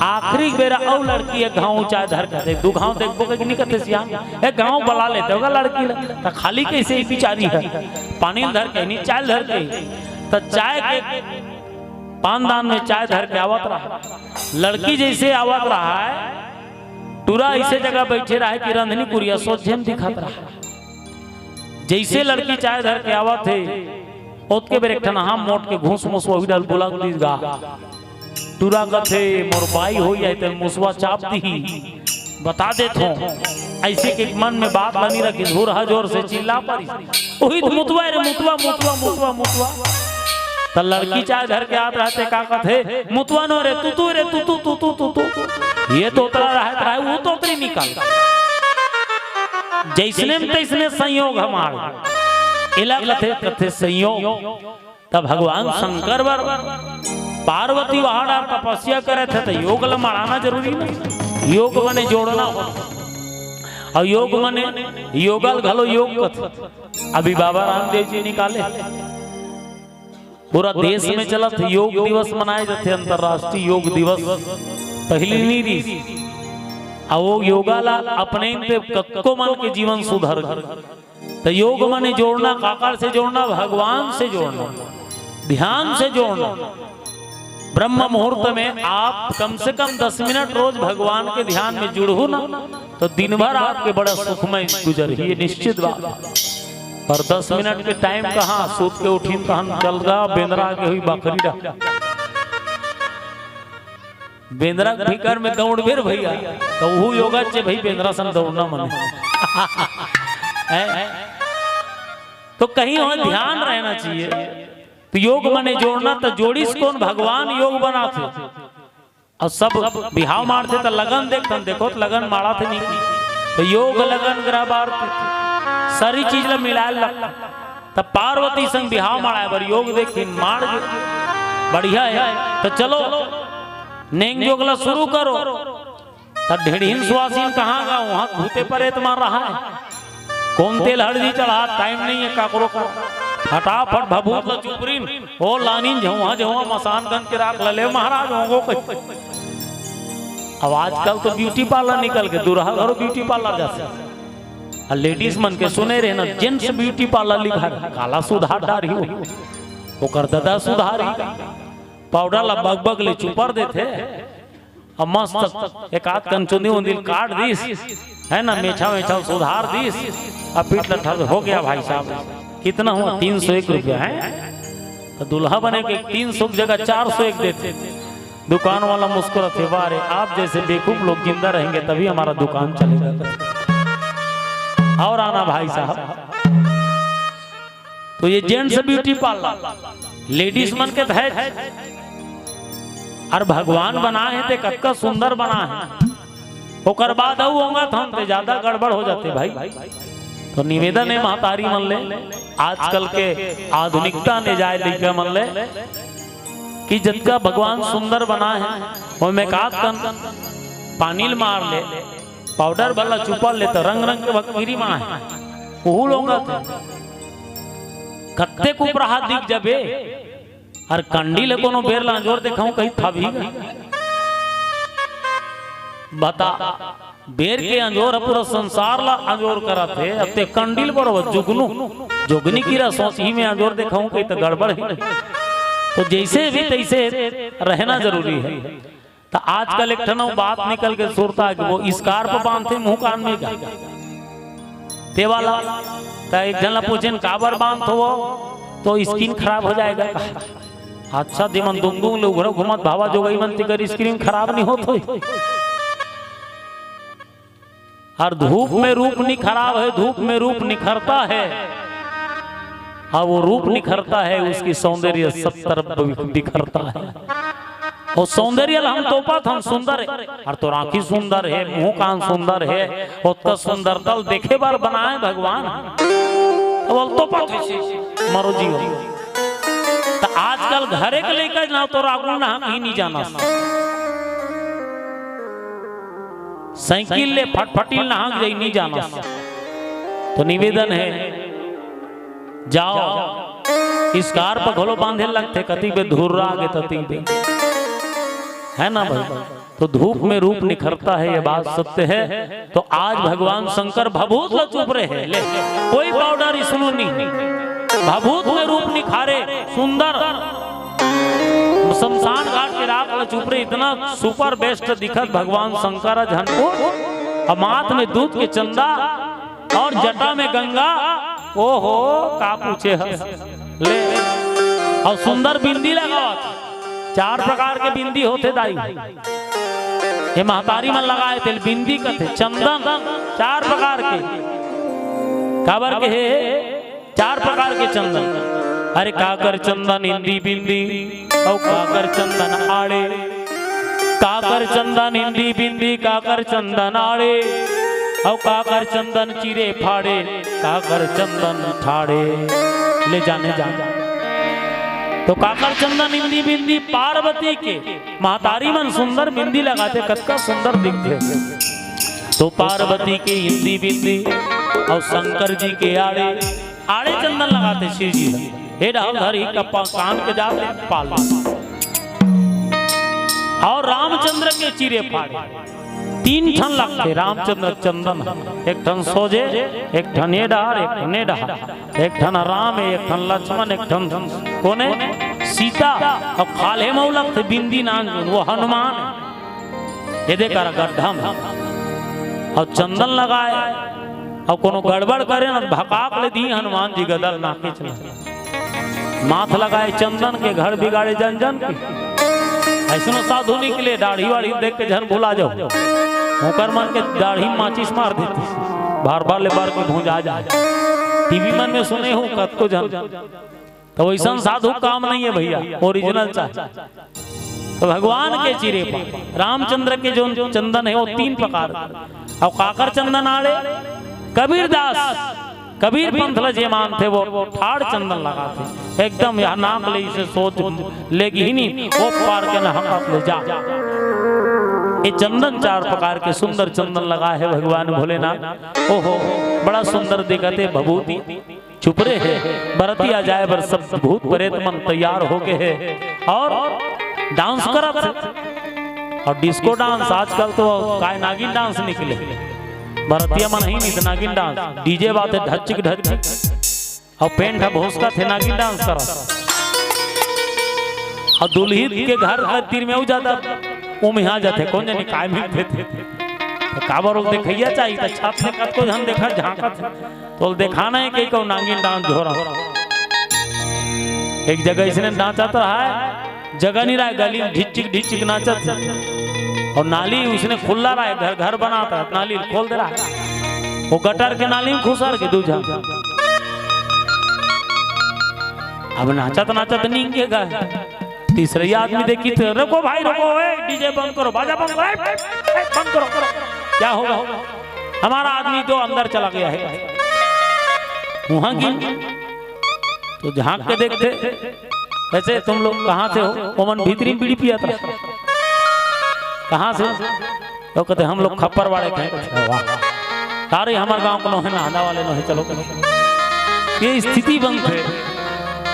आखिरी बेरा अउ लड़की एक घांव चाय धर के दे, दू घांव देखबो कहिके नइ कथे सियान, एक घांव बला लेते होगा लड़की ला, त खाली कइसे ही बिचारी हे, पानी ल धर के नइ, चाय ल धर के, त चाय के पान दान में चाय धर के आवत रहा। लड़की जइसे आवत रहा हे, टूरा अइसे जगह बइठे रहा हे कि रंधनी कुरिया सोझे म दिखत रहा। जइसे लड़की चाय धर के आवत हे, ओतके बेर एक ठन हाम मोट के घूस मुसवा उही डाल बुला दिस गा। टूरा कथे, "मोर बाई होई आय त मुसवा चाप दिही, बता देत हों।" अइसे के मन में बात ला नइ रखिस, हुरहा जोर से चिल्ला परिस, "उही त मुतवा रे, मुतवा, मुतवा, मुतवा, मुतवा।" त लड़की चाय धर के आत रहा ते का कथे, "मुतवा नो रे, तुतू रे, तुतू, तुतू, तुतू।" ये तोतरा रहत रहा हे, वो तोतरी निकल। जइसने म तइसने संयोग हमार। एला कथे, कथे संयोग। त भगवान शंकर बर पार्वती वहां डार तपस्या करे थे, त योग ल मड़ाना जरूरी नइ। योग मने जोड़ना होथे। अउ योग मने, योग ल घलो योग कथे। अभी बाबा रामदेव जी निकाले, पूरा देश में चलत योग दिवस मनाए जाथे, अंतर्राष्ट्रीय योग दिवस। पहिली नइ रिहिस। अउ वो योगा ला अपने ते कतको मन के जीवन सुधर गे। त योग मने जोड़ना, काकर से जोड़ना? भगवान से जोड़ना, ध्यान से जोड़ना। ब्रह्म मुहूर्त में आप कम से कम दस मिनट रोज भगवान के ध्यान में जुड़हू ना, त दिन भर आपके बड़ा सुखमय गुजरही, ये निश्चित बात। अउ दस मिनट के टाइम कहाँ, सूत के उठिन तहन चल गा, बेंदरा के हुई बकरी रहा। बेंदरा के फिकर में दउड़बे रे भइया, त उहू योगा चे भई, बेंदरा सन दउड़ना मने। हैं? त कहीं हो ध्यान रहना चाहिए। त योग मने जोड़ना, त जोड़िस कोन? भगवान योग बनाथे। अउ सब बिहाव माड़थे त लगन देखथन, देखो त लगन माड़थे नहीं। त योग लगन ग्रह बार सारी चीज ला मिलाए ल लगथे। त पार्वती संग बिहाव माड़ाए बर योग देखिन, माड़ गे। बढ़िया हे। त चलो, नेंग जोग ला शुरू करो। त ढेड़हिन सुवासिन कहाँ गा? उहाँ भूते परेत मार रहा हे। कोन तेल हरदी चढ़ा, टाइम नइ हे काकरो का। फटाफट भभूत ला चुपरिन, ओ लानिन झउहा झउहा मसान गन के राख ल ले महाराज, होंगो कहि। अब आजकल तो ब्यूटी पार्लर निकल गे, दूरहा घरो ब्यूटी पार्लर जाथे। अउ लेडीज मन के सुने रहे ना, जेंट्स ब्यूटी पार्लर लिखा हे, काला सुधार डारही हो, ओकर ददा सुधारही। पाउडर ला बगबग ले चुपर देथे, अउ मस्त एक आध कन चुंदी उंदी ल काट दिस, हे ना, मेछा वेछा सुधार दिस, अउ पीठ ल ठर, हो गया भाई साहब, कितना हुआ? तीन सौ एक रुपया हे। त दूल्हा बने के तीन सौ के जगह चार सौ एक देथे। दुकान वाला मुस्कुराथे, "वाह रे, आप जैसे बेवकूफ लोग जिंदा रहेंगे तभी हमारा दुकान चलेगा।" अउ आना भाई साहब, त ये जेंट्स ब्यूटी पार्लर, लेडीज मन के त हे, अउ भगवान बनाए हे ते कतका सुंदर बनाए हे। ओकर बाद अउ ओंगत हन ते जादा गड़बड़ हो जाथे भाई। त निवेदन हे महतारी मन ले, आजकल के आधुनिकता ने जाए लइका मन ले, कि जतका भगवान सुंदर बनाए हे, ओमे का कन पानी ल मार ले, पाउडर वाला चुपर ले, त रंग रंग के वकीरी माहे, ओहू लोग कत्ते कुपराहा दिख जबे। अउ कंडी ले कोनो बेर ला अंजोर देखाहूं, कहीं थबही गा। बता, बेर के अंजोर ह पूरा संसार ला अंजोर करत हे, अब ते कंडी ल बरोबर जुगनू, जोगनी कीरा सोचही में अंजोर देखाहूं, कहीं त गड़बड़ हे। तो जैसे भी तैसे रहना जरूरी है। तो आजकल एक ठन बात निकल के सुरता कि वो scarf बांधथे मुंह कान में का, ते वाला। तो एक झन ला पूछेन, "काबर बांधथो वो?" तो skin खराब हो जाएगा का। अच्छा, दिमन दुंगुंग ले उघरो घुमत भावा जोगई मन, तेकर skin खराब नहीं होत होई। और धूप में रूप नहीं खराब है, धूप में रूप निखरता है। और वो रूप निखरता है, उसकी सौंदर्य सब तरफ बि-, बिखरता है। वो सौंदर्य ला हम तोपत हन, सुंदर है, और तोर आँखी सुंदर है, मुंह कान सुंदर है, ओतका सुंदरता ल देखे बर बनाए भगवान। तो बोल तोपत है, मरो जीवन। तो आजकल घरे के लइका ना तोर आगू नहा ही नहीं जाना। साइकिल ले फटफटी नहा के जाई नहीं जाना। तो निवेदन है, जाओ, scarf घलो बांधे लगथे, कती बे धुर्रा गे तती बे, है ना भाई? तो धूप में रूप निखरता है, ये बात सत्य है। तो आज भगवान शंकर भभूत ला चुपरे हे, ले, कोई पाउडर इसनो नहीं, भभूत में रूप निखारे, सुंदर, शमशान घाट के राख ला चुपरे, इतना super best दिखत भगवान शंकर झनपुर, और माथ में दूध के चंदा और जटा में गंगा। ओहो, का पूछे हस, ले, और सुंदर बिंदी लगावत। चार प्रकार के बिंदी होथे दाई, ये महतारी मन लगाए तेला बिंदी कथे। चंदन चार प्रकार के, काबर के हे चार प्रकार के चंदन? अरे काकर चंदन इंदी बिंदी, अउ काकर चंदन आड़े, काकर चंदन इंदी बिंदी, काकर चंदन आड़े, अउ काकर चंदन चिरे फाड़े, काकर चंदन ठाड़े। ले जाने जान। तो काकर चंदन इंदी बिंदी पार्वती के, महतारी मन सुंदर बिंदी लगाथे, कतका सुंदर दिखथे। तो पार्वती के इंदी बिंदी अउ शंकर जी के आड़े, आड़े चंदन लगाथे शिव जी ह। हे डहल धर ही कप्पा कान के जात ले पाल ले। अउ रामचंद्र के चिरे फाड़े। तीन ठन लगथे रामचंद्र चंदन ह। एक ठन सोझे, एक ठन ए डहर, एक ठन ए डहर। एक ठन राम हे, एक ठन लक्ष्मण, एक ठन कोने सीता। अउ खाल्हे म अउ लगथे बिंदी नान, वो हनुमान हे। ये दे करा गड्ढा म अउ चंदन लगाए, अउ कोनो गड़बड़ करे न भकाक ले दी हनुमान जी गदल नाकिच ले। माथ लगाए चंदन के, घर बिगाड़े जन जन के। अइसनो साधु निकले, दाढ़ी वाढ़ी देख के झन भुला जाओ। ओकर मन के दाढ़ी माचिस मार देथे, बार बार ले बार के भूंजा जाए। टीवी मन में सुने हो कतको झन, तो वइसन साधु काम नहीं है भैया, original चाहे। तो भगवान के चिरे पर रामचंद्र के जो चंदन हे वो तीन प्रकार के। अउ काकर चंदन आड़े, कबीरदास, कबीर पंथ ल जे मानथे वो ठाड़ चंदन लगाथे, एकदम यहाँ नाक ले इसे सोच ले गिहनी, वो पार के न हकत ले जा। ये चंदन चार प्रकार के सुंदर चंदन लगा हे भगवान भोलेनाथ। ओहो, बड़ा सुंदर दिखत हे भभूति। चुपरे हे, बरतिया जाए बर सब भूत प्रेत मन तैयार होके हे अउ dance करत हे। अउ disco dance आजकल तो काय नागिन dance निकले, बरतिया मन ही नहीं तो नागिन dance, DJ बाते ढच्चिक ढच्चिक, अउ pant ह भोसकत हे, नागिन dance करत। अउ दुल्हिन के घर कर तीर में अउ जादा उम्हिया जाथे, कोन जनी काय मिलथे थे। तो काबर ओला देखइया चाहिए, तो छत ले कतको झन देखत झांकत हे। तो ओला देखाना हे कि कहूँ नागिन dance झोरा। एक जगह इसने नाचत रहा हे, जगह नहीं रहा हे, गली में ढिच्चिक ढिच्चिक नाचत हे। अउ नाली उसने खुल्ला रहा हे, घर, घर बनात रहा हे, नाली खोल दे रहा हे। वो गटर के नाली में खुसर के दू झन। अब नाचत नाचत नींगे गा। तीसरे आदमी देखी तो, "रुको भाई, रुको, ए, DJ बंद करो, बाजा बंद करो, ए, ए, बंद करो, करो। क्या होगा? हमारा आदमी तो अंदर चला गया है।" वहां की तो झांक के देखथे, "वैसे तुम लोग कहाँ से हो?" ओमन भीतरी में बीड़ी पियत रहा। "कहाँ से हो?" तो कहते, "हम लोग खप्पर वाले के हैं।" वाह। "अरे, हमारे गांव के नोहे, नाहदा वाले नोहे, चलो।" ये स्थिति बनथे।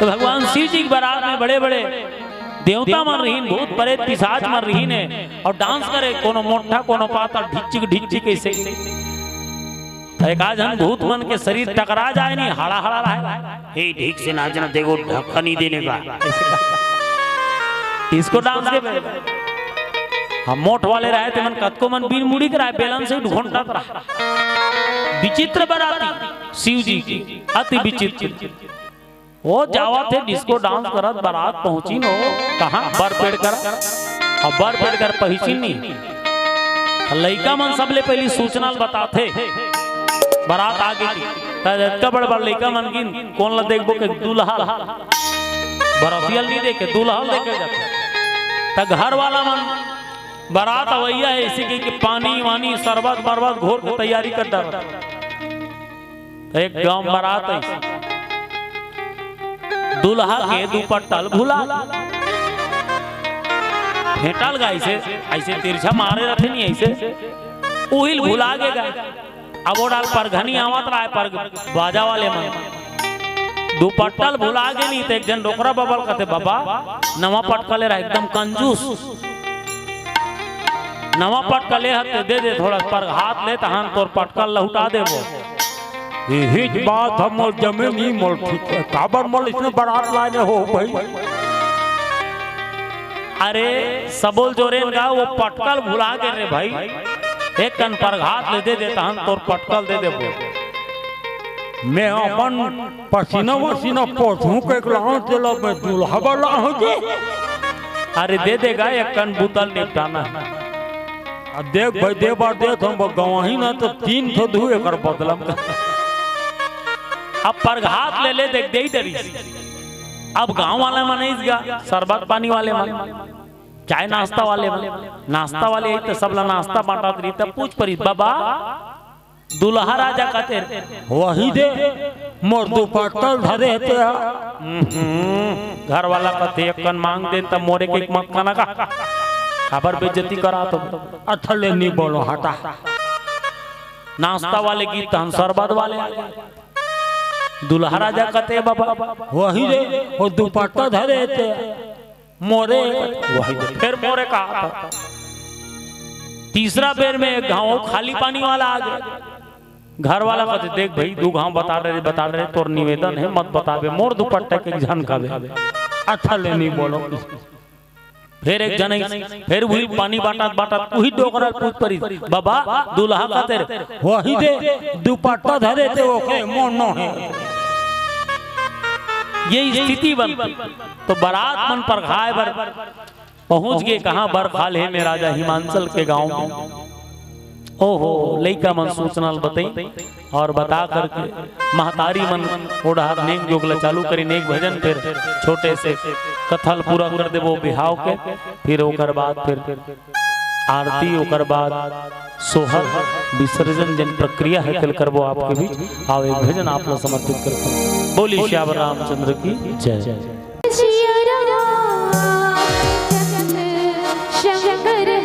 तो भगवान शिव जी के बारात में बड़े-बड़े देवता मन रहिन, भूत प्रेत पिशाच मन रहिन हे, अउ dance करे, कोनो मोटा, कोनो पातर, ढिच्चिक ढिच्चिक ऐसे। तो एक आध झन भूत मन के शरीर टकरा जाए नहीं, हड़ा हड़ा रहे। "हे, ठीक से नाचना, देखो ढक्कन ही देने का।" डिस्को डांस के बेरा। हम मोठ वाले रहे थे मन, कतको मन बीन मुड़ी के रहे, बेलन से ढोंढत रहे। विचित्र बराती शिव जी की, अति विचित्र। वो जावत हे डिस्को डांस करत, बरात पहुंचिन हो, कहाँ? बर पेड़ कर। अब बर पेड़ कर पहुंचिन नहीं। लइका मन सबले पहली सूचना ल बताथे, बरात आगे की। त जतका बड़ बड़ लइका मन गिन, कोन ला देखबो के? दूल्हा ला। बरतिया ल नहीं देखे, दूल्हा ल देखे जाथे। त घर वाला मन बरात अवइया हे, इसी के, के पानी वानी, शरबत बरबत घोर के तैयारी कर डारत। त एक गांव बरात आई, दूल्हा के दुपट्टा ल भुला, फेंटा ल गा अइसे, अइसे तिरछा मारे रथे नहीं, अइसे उहिल भुला गे गा। अब ओ डाल परघनी आवत रहे, पर बाजा वाले मन दुपट्टा ल भुला गे नहीं, त एक झन डोकरा बबा ल कथे, "बबा, नवा पटका ले रहा, एकदम कंजूस, नवा पटका ले हते, दे दे थोड़ा, परघात ले तहन तोर पटका ल लहुटा देबो।" इहीच बात ह मोर जमे नहीं, मोर ठीक हे। काबर मोर इसने बरात लाने हो भाई? अरे, सबो ल जोरेन गा, वो पटका ल भुला गे रे भाई। एक कन परघात ले दे दे, तहन तोर पटका ल दे देबो। मैं अपन पसीना वसीना पोछूं के लाऊं, तेला मैं दूल्हा वाला हो जी। अरे, दे देगा, एक कन बूता ल निपटाना हे। अब देख भाई, दे बर देत हंव, गंवाही ना त तीन ठो दू एकर बदला म। अब परघात ले ले देख, देई डरिस। अब गांव वाले मन अइस गा, शरबत पानी वाले मन, चाय नाश्ता वाले मन, नाश्ता वाले अइस त सबला नाश्ता बांटत रही, त पूछ परिस, "बबा, दूल्हा राजा कते?" "वही दे, मोर दुपट्टा ल धरे हे ते हा।" हम्म, घर वाला कथे, "एक कन मांग दे त मोरे के मत कना का, काबर बेइज्जती करात हो।" "अच्छा ले, नहीं बोलो, हटा।" नाश्ता वाले गिस तहन शरबत वाले आ गे। दूल्हा राजा कते, "बबा, वही दे, वो दुपट्टा धरे हे ते मोरे।" वही दे, फेर मोरे कहा था। तीसरा बेर में एक घांव खाली पानी वाला आ गे। घर वाला कथे, "देख भाई, दू घांव बता रहे, बता रहे, तोर निवेदन हे, मत बताबे, मोर दुपट्टा के झन खाबे।" "अच्छा ले, नहीं बोलो।" फेर एक झन अइस, फेर उही पानी बांटत बांटत उही डोकरा ल पूछ परिस, "बबा, दूल्हा कते?" "वही दे, दुपट्टा धरे हे ते ओके, मोर नो हे।" ये स्थिति बन, त बरात मन परघाय बर पहुंच गे कहां? बरखाल हे में राजा हिमांचल के गांव में। ओहो, लइका मन सूचना ल बतई और बता करके महतारी मन ओ डहर नेग जोग ल चालू करिन। नेग भजन, फेर छोटे से कथा ल पूरा कर देबो बिहाव के, फिर ओकर बाद फिर आरती, ओकर बाद सोहर विसर्जन जेन प्रक्रिया हे तेल करबो आपके बीच। आओ एक भजन आप ल समर्पित करथन। बोली सियावर रामचंद्र की जय। सिया राम चंद्र शंकर हरे।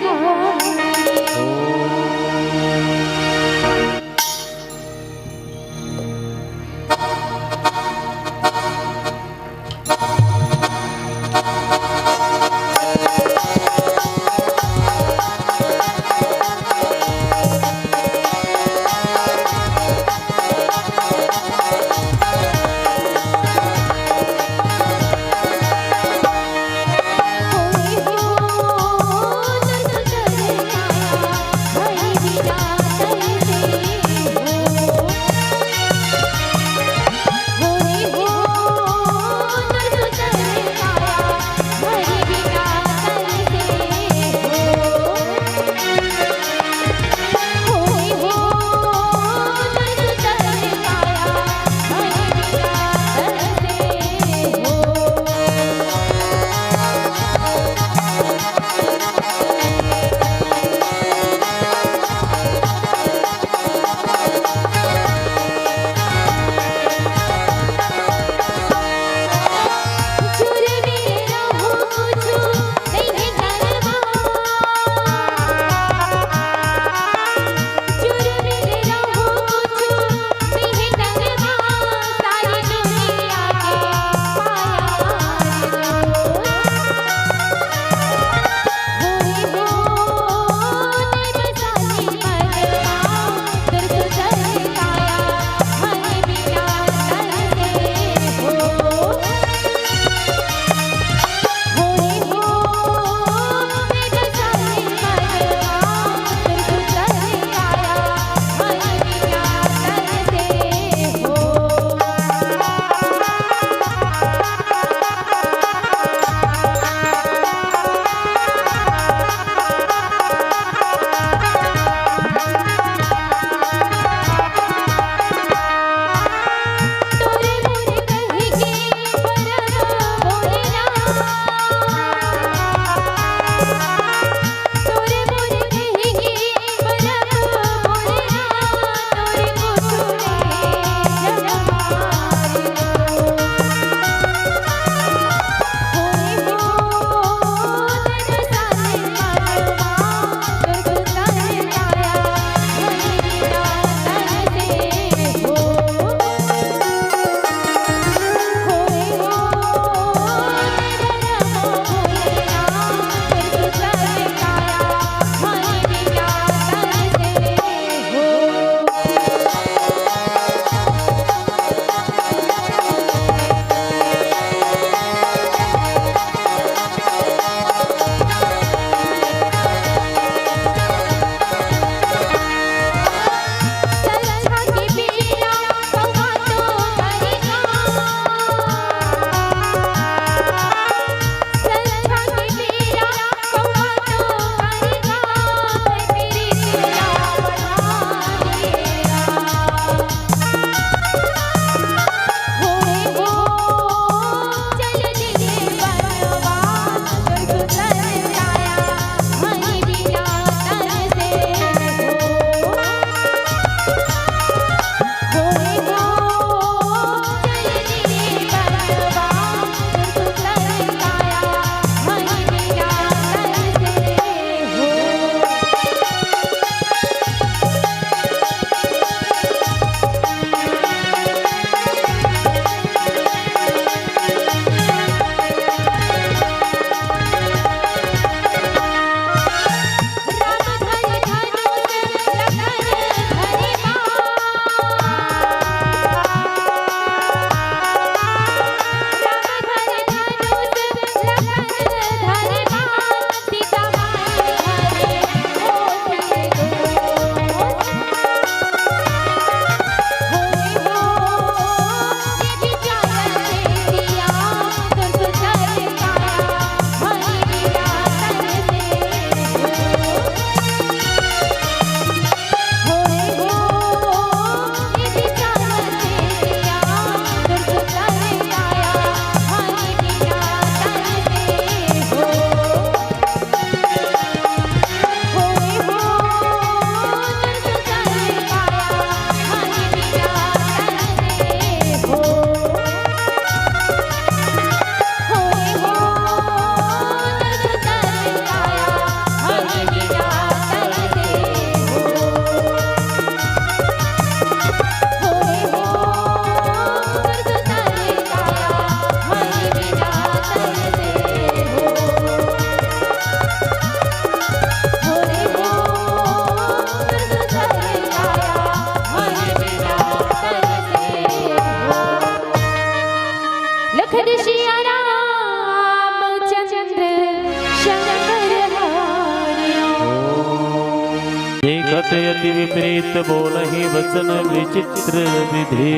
अति विपरीत बोलहि वचन विचित्र विधि।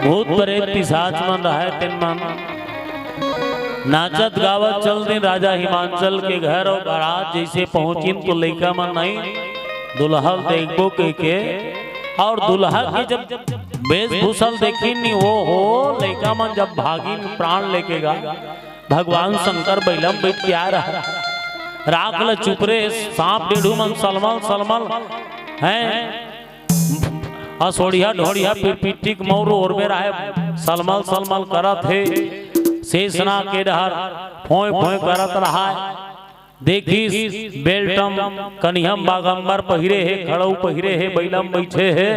भूत प्रेत पिशाच मन रहय, तेन मन नाचत गावत चल दिन राजा हिमांचल के घर। अउ बारात जइसे पहुंचिन तो लइका मन नहीं दुल्हा ल देखबो कहिके, अउ दुल्हा के जब वेशभूषा ल देखिन नी, ओ हो, लइका मन जब भागिन प्राण लेके गा, भगवान शंकर बइला म बइठ के आय रहय। राख ल चुपरे, सांप डेढ़ू मन सलमल सलमल हैं, असोड़िया ढोड़िया पिरपिट्टी के मौर ओरबे रहय, सलमल सलमल करत हे। शेषनाग के डहर फोंय फोंय करत रहय। देखिस, बेल्टम कनिहम बागंबर पहिरे हे, खड़ऊ पहिरे हे, बइला म बइठे हे।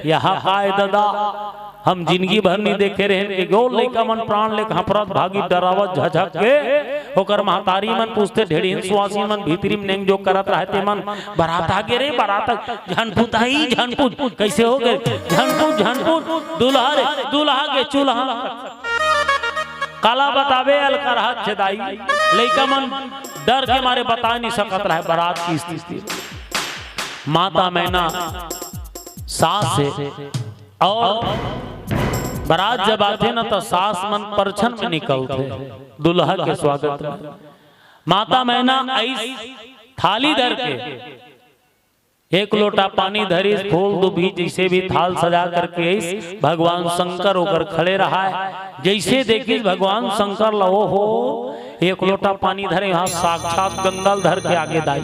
यहाँ काय ददा, हम जिनगी भर नी देखे रहेन के गो लइका मन प्राण ले हंफरत भागी डरावत झझक के। ओकर महतारी मन पूछथे, ढेड़हिन सुवासिन मन भीतरी म नेंग जो करत रहय ते मन, "बरात आ गे रे, बरात आ।" "झन पूछ दाई, झन पूछ, कइसे हो गे?" "झन पूछ, झन पूछ, दूल्हा रे, दूल्हा गे चूल्हा।" काला बताबे, अलकर हाथ छेदाई। लइका मन डर के मारे बता नी सकत रहय बरात के स्थिति। माता मैना सास हे, अउ बरात जब आथे न, त सास मन परछन में निकलथे दूल्हा के स्वागत में। माता मैना आइस थाली धर के, एक लोटा पानी धरिस, फूल दुभी जइसे भी थाल सजा करके आइस। भगवान शंकर ओकर खड़े रहय। जइसे देखिस भगवान शंकर ल, ओ हो, एक लोटा पानी धरे, यहाँ साक्षात गंगा ल धर के आगे दाई,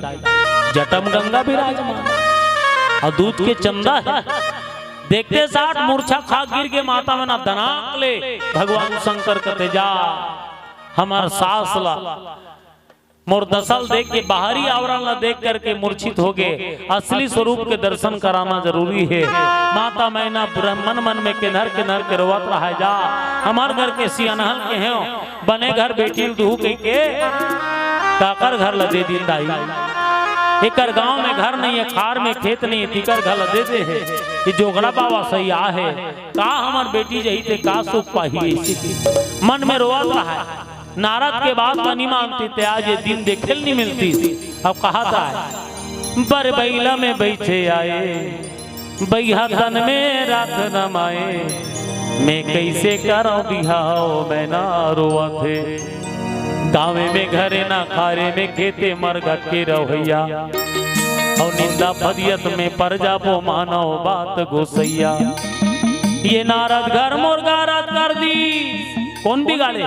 जटा म गंगा विराजमान, अउ दूध के चंदा हे। देखते साठ मूर्छा खा गिर गे माता मैना, दनाक ले भगवान शंकर कथे, "जा, हमर सास ला, मोर दसा ल देख के, बाहरी आवरण ला देख करके मूर्छित हो गे, असली स्वरूप के दर्शन कराना जरूरी हे।" माता मैना ब्रह्मन मन में केंधर केंधर के रोवत रहय, "जा, हमर घर के सियानहन के हेव, बने घर बेटी ल दुहू कहिके काकर घर ल दे दिन दाई? एकर गांव में घर नहीं हे, खार में खेत नहीं हे, तिकर घर ल दे दे हे। ये जोगड़ा बाबा सही आहे, का हमर बेटी जही ते का सुख पाही?" अइसे मन में रोवत रहय। नारद के बात ला नी मानतिस ते आज ये दिन देखे ल नी मिलतिस। अब कहत हे, "बर बइला में बइठे आए, बइहा तन में राख रमाए, मैं कइसे करंव बिहाव, मैना रोवत हे। गाँवे में घरे ना, खारे में खेते, मरघट के रहइया, अउ निंदा फदियत में पर जाबो, मानव बात गोसइया। ये नारद घर मोर गारत कर दिस।" कोन बिगाड़े?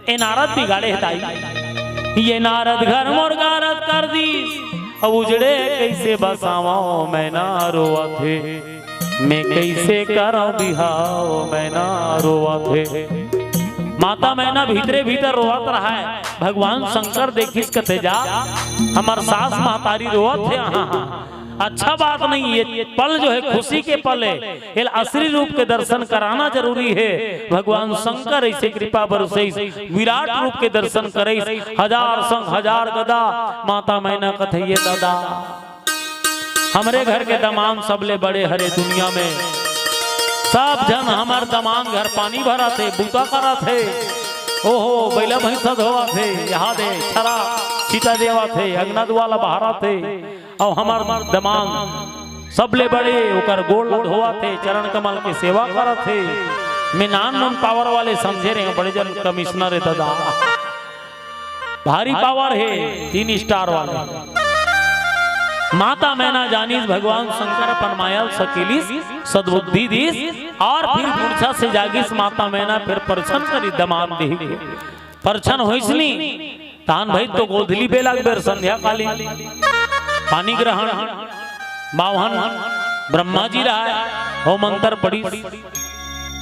ए नारद बिगाड़े हे दाई। "ये नारद घर मोर गारत कर दिस, अब उजड़े कइसे बसावंव, मैना रोवत हे, मैं कइसे करंव बिहाव, मैना रोवत हे।" माता मैना भीतरे भीतर रोवत रहय। भगवान शंकर देखिस कथे, "जा, हमर सास महतारी रोवत हे, हाँ, हाँ, अच्छा बात नहीं, ये पल जो हे खुशी के पल हे, एला असली रूप के दर्शन कराना जरूरी हे।" भगवान शंकर अइसे कृपा बरसइस, विराट रूप के दर्शन करइस, हजार संग हजार गदा। माता मैना कथे, "ये ददा, हमरे घर के दमांद सबले बड़े हरे दुनिया में, सब झन हमर दमांद घर पानी भरत हे, बूता करत हे, ओहो, बइला भइँसा धोवत हे, यहाँ दे छरा छीटा देवत हे, अंगना दुआर ला बहारत हे, अउ हमर दमांद सबले बड़े ओकर गोड़ ला धोवत हे, चरण कमल के सेवा करत हे।" मैं नानमुन पावर वाले समझे रहेंव, बड़े जन कमिश्नर हे ददा, भारी पावर हे, तीन स्टार वाले। माता मैना जानिस भगवान शंकर अपन माया ल सकेलिस, सद्बुद्धि दिस, अउ फिर मूर्छा से जागिस माता मैना, फिर परछन करिस दमांद देह के। परछन होइस नी, तहान भइस तो गोधली बेला के बेर संध्याकालीन पानी ग्रहण, बाम्हन ब्रह्मा जी रहय, ओ मंतर पढ़िस,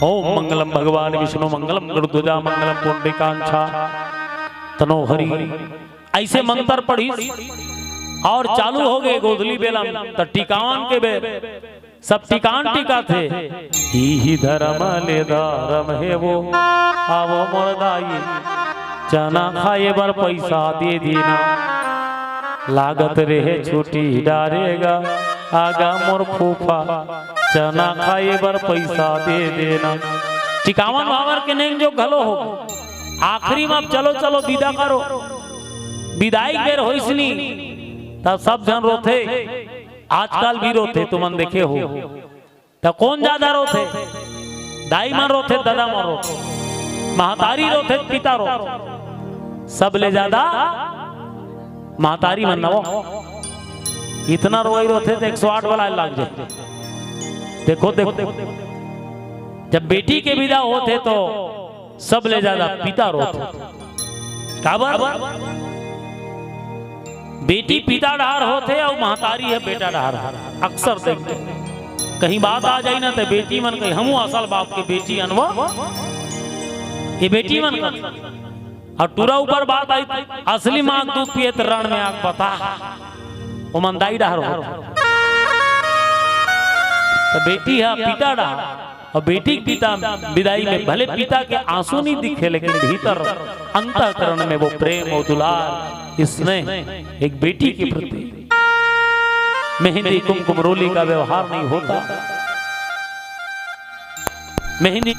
"ओम मंगलम भगवान विष्णु मंगलम गरुध्वजा मंगलम पुंडरीकाक्षाय तनोहरि।" अइसे मंतर पढ़िस अउ चालू हो गे गोधली बेला म, त टिकावन के बेर सब टिकावन टिकाथे। "इही धरम ले धरम हे वो, आवो मोर दाई, चना खाए बर पइसा दे देना। लागत रेहे छुट्टी डारे गा, आगा मोर फूफा, चना खाए बर पइसा दे देना।" टिकावन भांवर के नेंग जोग घलो हो। आखिरी म अब चलो, चलो, बिदा करो। बिदाई के बेर होइस नी, त सब झन रोथे, आजकल भी रोथे, तुमन देखे हो। त कोन जादा रोथे? दाई मन रोथे, ददा मन रोथे, महतारी रोथे, पिता रोथे। सबले जादा महतारी मन न वो। इतना रोई रोथे त एक सौ आठ वाला लाग जाए। देखो, देखो, जब बेटी के विदा होथे तो सबले जादा पिता रोथे। काबर? बेटी पिता डहार होथे अउ महतारी ह बेटा डहार होथे। अक्सर देखथे, कहीं बात आ जाई ना, त बेटी मन कही, "हमू असल बाप के बेटी अनवो।" ये बेटी मन कथे। अउ टूरा ऊपर बात आई, "असली माँ के दूध पिए त रण में आग बता।" ओमन दाई डहार होथे। त बेटी ह पिता डहार, अउ बेटी के पिता विदाई में भले पिता के आंसू नहीं दिखे, लेकिन भीतर अंतःकरण में वो प्रेम और दुलार, स्नेह एक बेटी के प्रति। मेहंदी कुमकुम रोली का व्यवहार नहीं होता। मेहंदी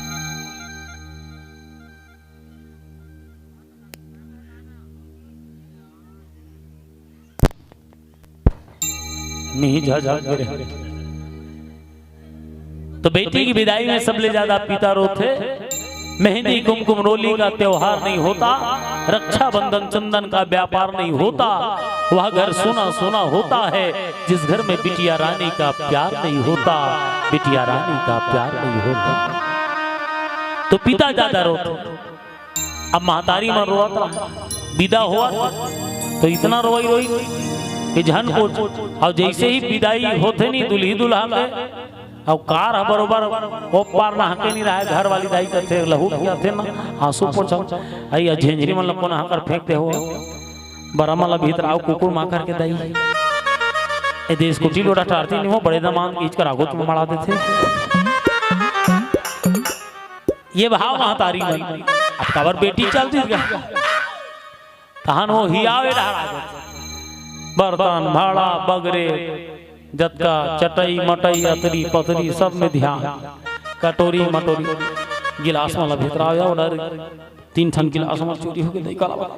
मिही झझक गिरे। तो बेटी की विदाई में सबले ज्यादा पिता रोथे। मेहंदी कुमकुम रोली का त्योहार नहीं होता, रक्षाबंधन चंदन का व्यापार नहीं होता। वह घर सूना सूना होता है जिस घर में बिटिया रानी का प्यार नहीं होता, बिटिया रानी का प्यार नहीं होता। तो पिता ज्यादा रोथे। अब महतारी मन रोवत रहा, विदा होवत तो इतना रोई रोई कि झन पूछ। अउ जैसे ही विदाई होथे नी दुल्ही दुल्हा के, अउ कार ह बरोबर ओ पार नहा के नहीं रहे, घर वाली दाई कथे लहू पियाथे ना, आंसू पोछा, आई अ झेंझरी मन ल कोन हाकर फेंक दे हो, बरा मन ल भीतर आओ कुकुर माकर के दाई। ए देश कुटी लोटा टारती नहीं हो, बड़े दमान खींच कर आगो तुम मड़ा देथे। ये भाव महतारी मन। अब काबर बेटी चल दिस गा। तहन वो हियावे डहरा देथे। बर्तन, भाड़ा, बगरे, जतका चटई, मटई, अतरी, पतरी, सब में ध्यान। कटोरी, मटोरी, गिलास वाला भीतरा आवे, order तीन ठन गिलास में चोरी होके दई काला बता।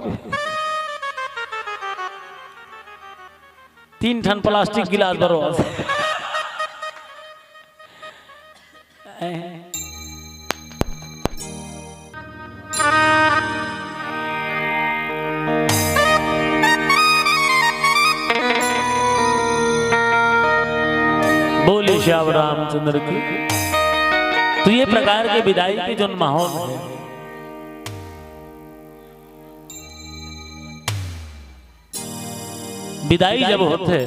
तीन ठन प्लास्टिक गिलास बरो। बोले श्याम रामचंद्र की। तो ये प्रकार के विदाई के जो माहौल है, विदाई जब होथे,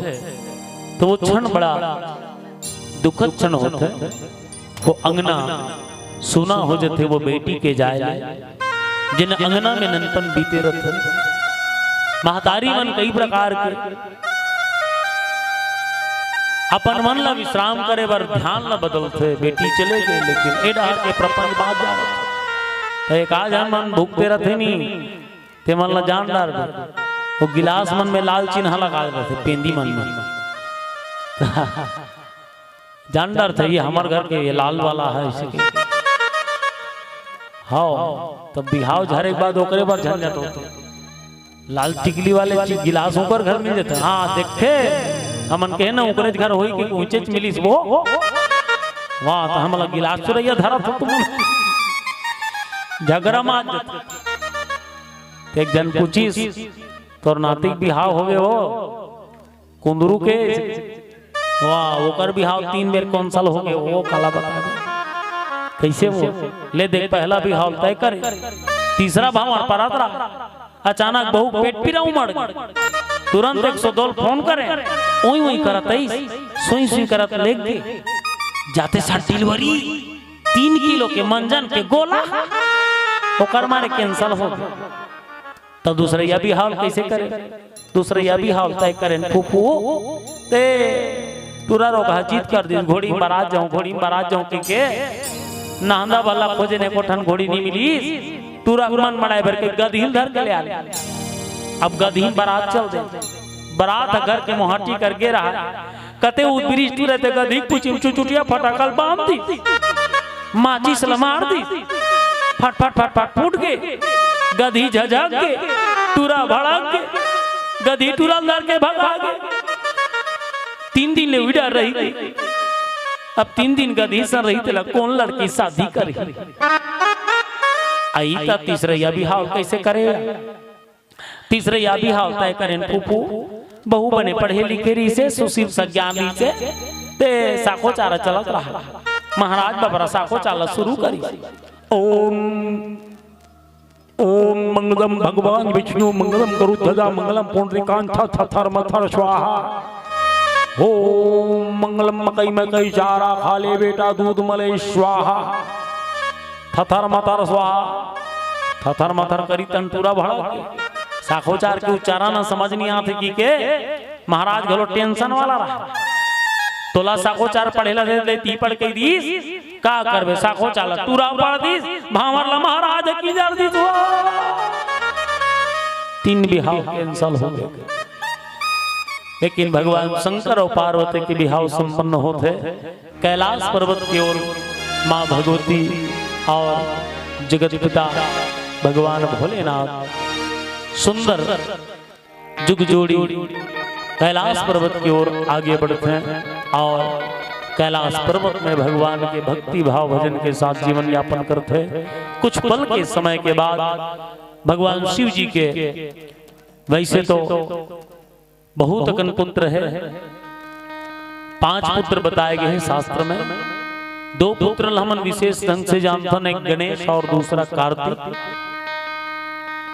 तो वो क्षण बड़ा दुखद क्षण होथे। वो अंगना सूना हो जथे, वो बेटी के जाए ले, जिन अंगना में ननपन बीते रथे। महतारी मन कई प्रकार के अपन मन ला विश्राम करे बर ध्यान ला बदलथे, बेटी चले गए, लेकिन ए डहर के प्रपंच बात जा रथे। तो एक आज हम मन भुगते रथे नी, ते मन ला जान डार दे। वो गिलास मन में लाल चिन्हा लगा देथे, पेंदी मन में। जान डार थे, ये हमर घर के, ये लाल वाला है, इसी के। हाँ, तब बिहाव झरे के बाद ओकरे बर झंझट होथे। लाल टिकली वाले चि-, गिलास ओकर घर मिल जाथे। हाँ, देखे, हमन कहे ना, ओकरे घर होई कि ऊंचे च मिलिस वो। वाह, तो हमला गिलास चुरैया धरा था तुम। झगड़ा मार देथे। ते एक झन पूछिस, "तोर नाती के बिहाव होगे हो कुंदरू के?" वाह, ओकर बिहाव तीन बेर cancel होगे, वो काला बता दे। कैसे वो? ले देख, पहला बिहाव तय करे, तीसरा भांवर परत रहा, अचानक बहू के पेट पीरा उमड़ गे, तुरंत एक सौ दो ल फोन करे, उई उई करत आइस, सुई सुई करत लेग गे, जाते साथ delivery। तीन किलो के मंजन के गोला, ओकर मारे cancel हो गे। तो दूसरइया बिहाव ल कइसे करे? दूसरइया बिहाव ल तय करेन फूफू, ते टूरा रोगहा जिद कर दिस, "घोड़ी म बरात जाहूं, घोड़ी म बरात जाहूं," कहिके नहंदा भल्ला खोजेन, एको ठन घोड़ी नी मिलिस। टूरा के मन मनाए बर के गदही ल धर के ले आले। अब गदही म बरात चल दे, बरात ह घर के मोहाटी कर गे रहा, कते उतरिस टूरा ते गदही के पूछी म चुचुटिया फटाका ल बांध दिस, माचिस ल मार दिस, फट फट फट फट फूट गे, गदही झझक गे, टूरा भड़क गे। गधी टूरा ल धर के भगा गे। तीन दिन ले उही डर रही। अब तीन दिन गधी सन रही, तेला कोन लड़की शादी करही? अई त तीसरइया बिहाव कइसे करे? तीसरइया बिहाव तय करेन फूफू, बहू बने पढ़े लिखे रहिसे, सुशील सज्ञान रहिसे, ते साखोचार चलत रहा। महाराज बबरा साखोचार ला शुरू करिस। ओम, ओम मंगलम भगवान विष्णु मंगलम करुध्वजा मंगलम पुंडरीकांछ थथर मथर स्वाहा। ओम मंगलम मकई मकई चारा खा ले बेटा दूध मले स्वाहा। थथर मथर स्वाहा। थथर मथर करी तन टूरा भड़क गे। साखोचार के उच्चारण समझ नइ आथे कि के। महाराज घलो tension वाला रहा। तोला साखोचार पढ़े ला दे, दे, ती पढ़ के दिस, का करबे? साखोचार ला टूरा पढ़ दिस, भांवर ला महाराज की जर दिस। तीन बिहाव cancel हो गे। लेकिन भगवान शंकर अउ पार्वती के बिहाव संपन्न होथे। कैलाश पर्वत के ओर माँ भगवती और जगत पिता भगवान भोलेनाथ सुंदर जुग जोड़ी कैलाश पर्वत के ओर आगे बढ़थे और कैलाश पर्वत में भगवान के भक्ति भाव भजन के साथ जीवन यापन करथे। कुछ पल के समय के बाद भगवान शिव जी के, वैसे तो बहुत अकन पुत्र हे, पांच पुत्र बताए गए हैं शास्त्र में। दो पुत्र ल हमन विशेष ढंग से जानथन, एक गणेश और दूसरा कार्तिक।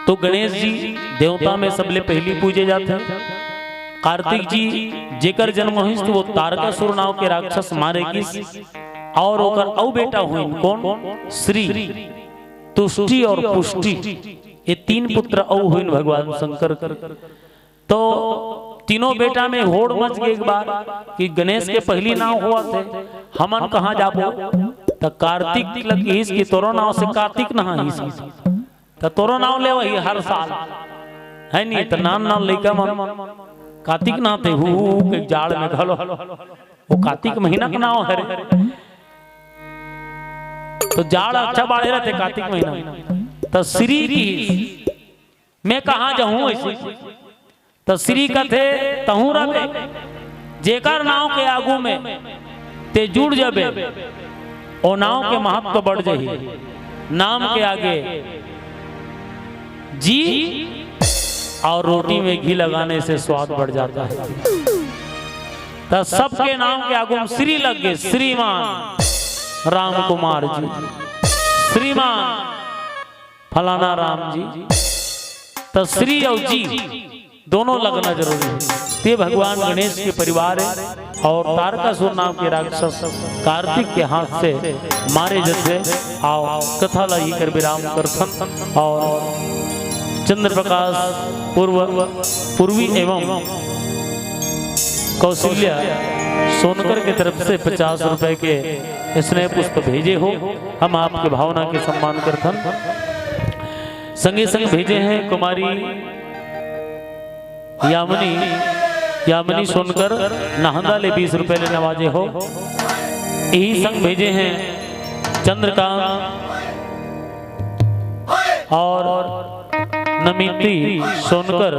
तो गणेश जी देवता में सबले पहली पूजे जाथे। कार्तिक जी जेकर जन्म होइस, तो वो तारकासुर नाव के राक्षस मारे गिस और ओकर अउ बेटा होइन, कौन? श्री, तुष्टि और पुष्टि, ये तीन पुत्र अउ होइन भगवान शंकर के। तो तीनों बेटा में होड़ मच गे एक बार कि गणेश के पहली नाव होवत हे, हमन कहाँ जाबो? त कार्तिक ल किहिस कि तोरो नाव से कार्तिक नहाइस, त तोरो नाव लेवही हर साल, है नी? त नान नान लइका मन कार्तिक नहाथे, हू हू के जाड़ में घलो, वो कार्तिक महीना के नाव हरे। तो जाड़ अच्छा बाढ़े रहथे कार्तिक महीना। त श्री किहिस, मैं कहाँ जाहूँ ऐसे? त श्री कथे, तहूँ रबे, जेकर नाव के आगू में ते जुड़ जबे, ओ नाव के महत्व बढ़ जही। नाम के आगे जी और रोटी में घी लगाने से स्वाद बढ़ जाता है। त सबके नाम के आगू में श्री लग गे, श्रीमान राम कुमार जी, श्रीमान फलाना राम जी, त श्री अउ जी दोनों लगना जरूरी हे। ते भगवान गणेश के परिवार हे और तारकासुर नाम के राक्षस कार्तिक के हाथ से मारे जथे। अउ कथा ला इही कर विराम करथन। अउ चंद्र प्रकाश पूर्व, पूर्वी एवं कौशल्या सोनकर के तरफ से पचास रुपए के स्नेह पुष्प भेजे हो, हम आपके भावना के सम्मान करथन। संगे संग भेजे हैं कुमारी यामिनी, यामिनी सोनकर, नाहंदा ले बीस रुपए ले नवाजे हो। इही संग भेजे हैं चंद्रकांत और नमिती सोनकर,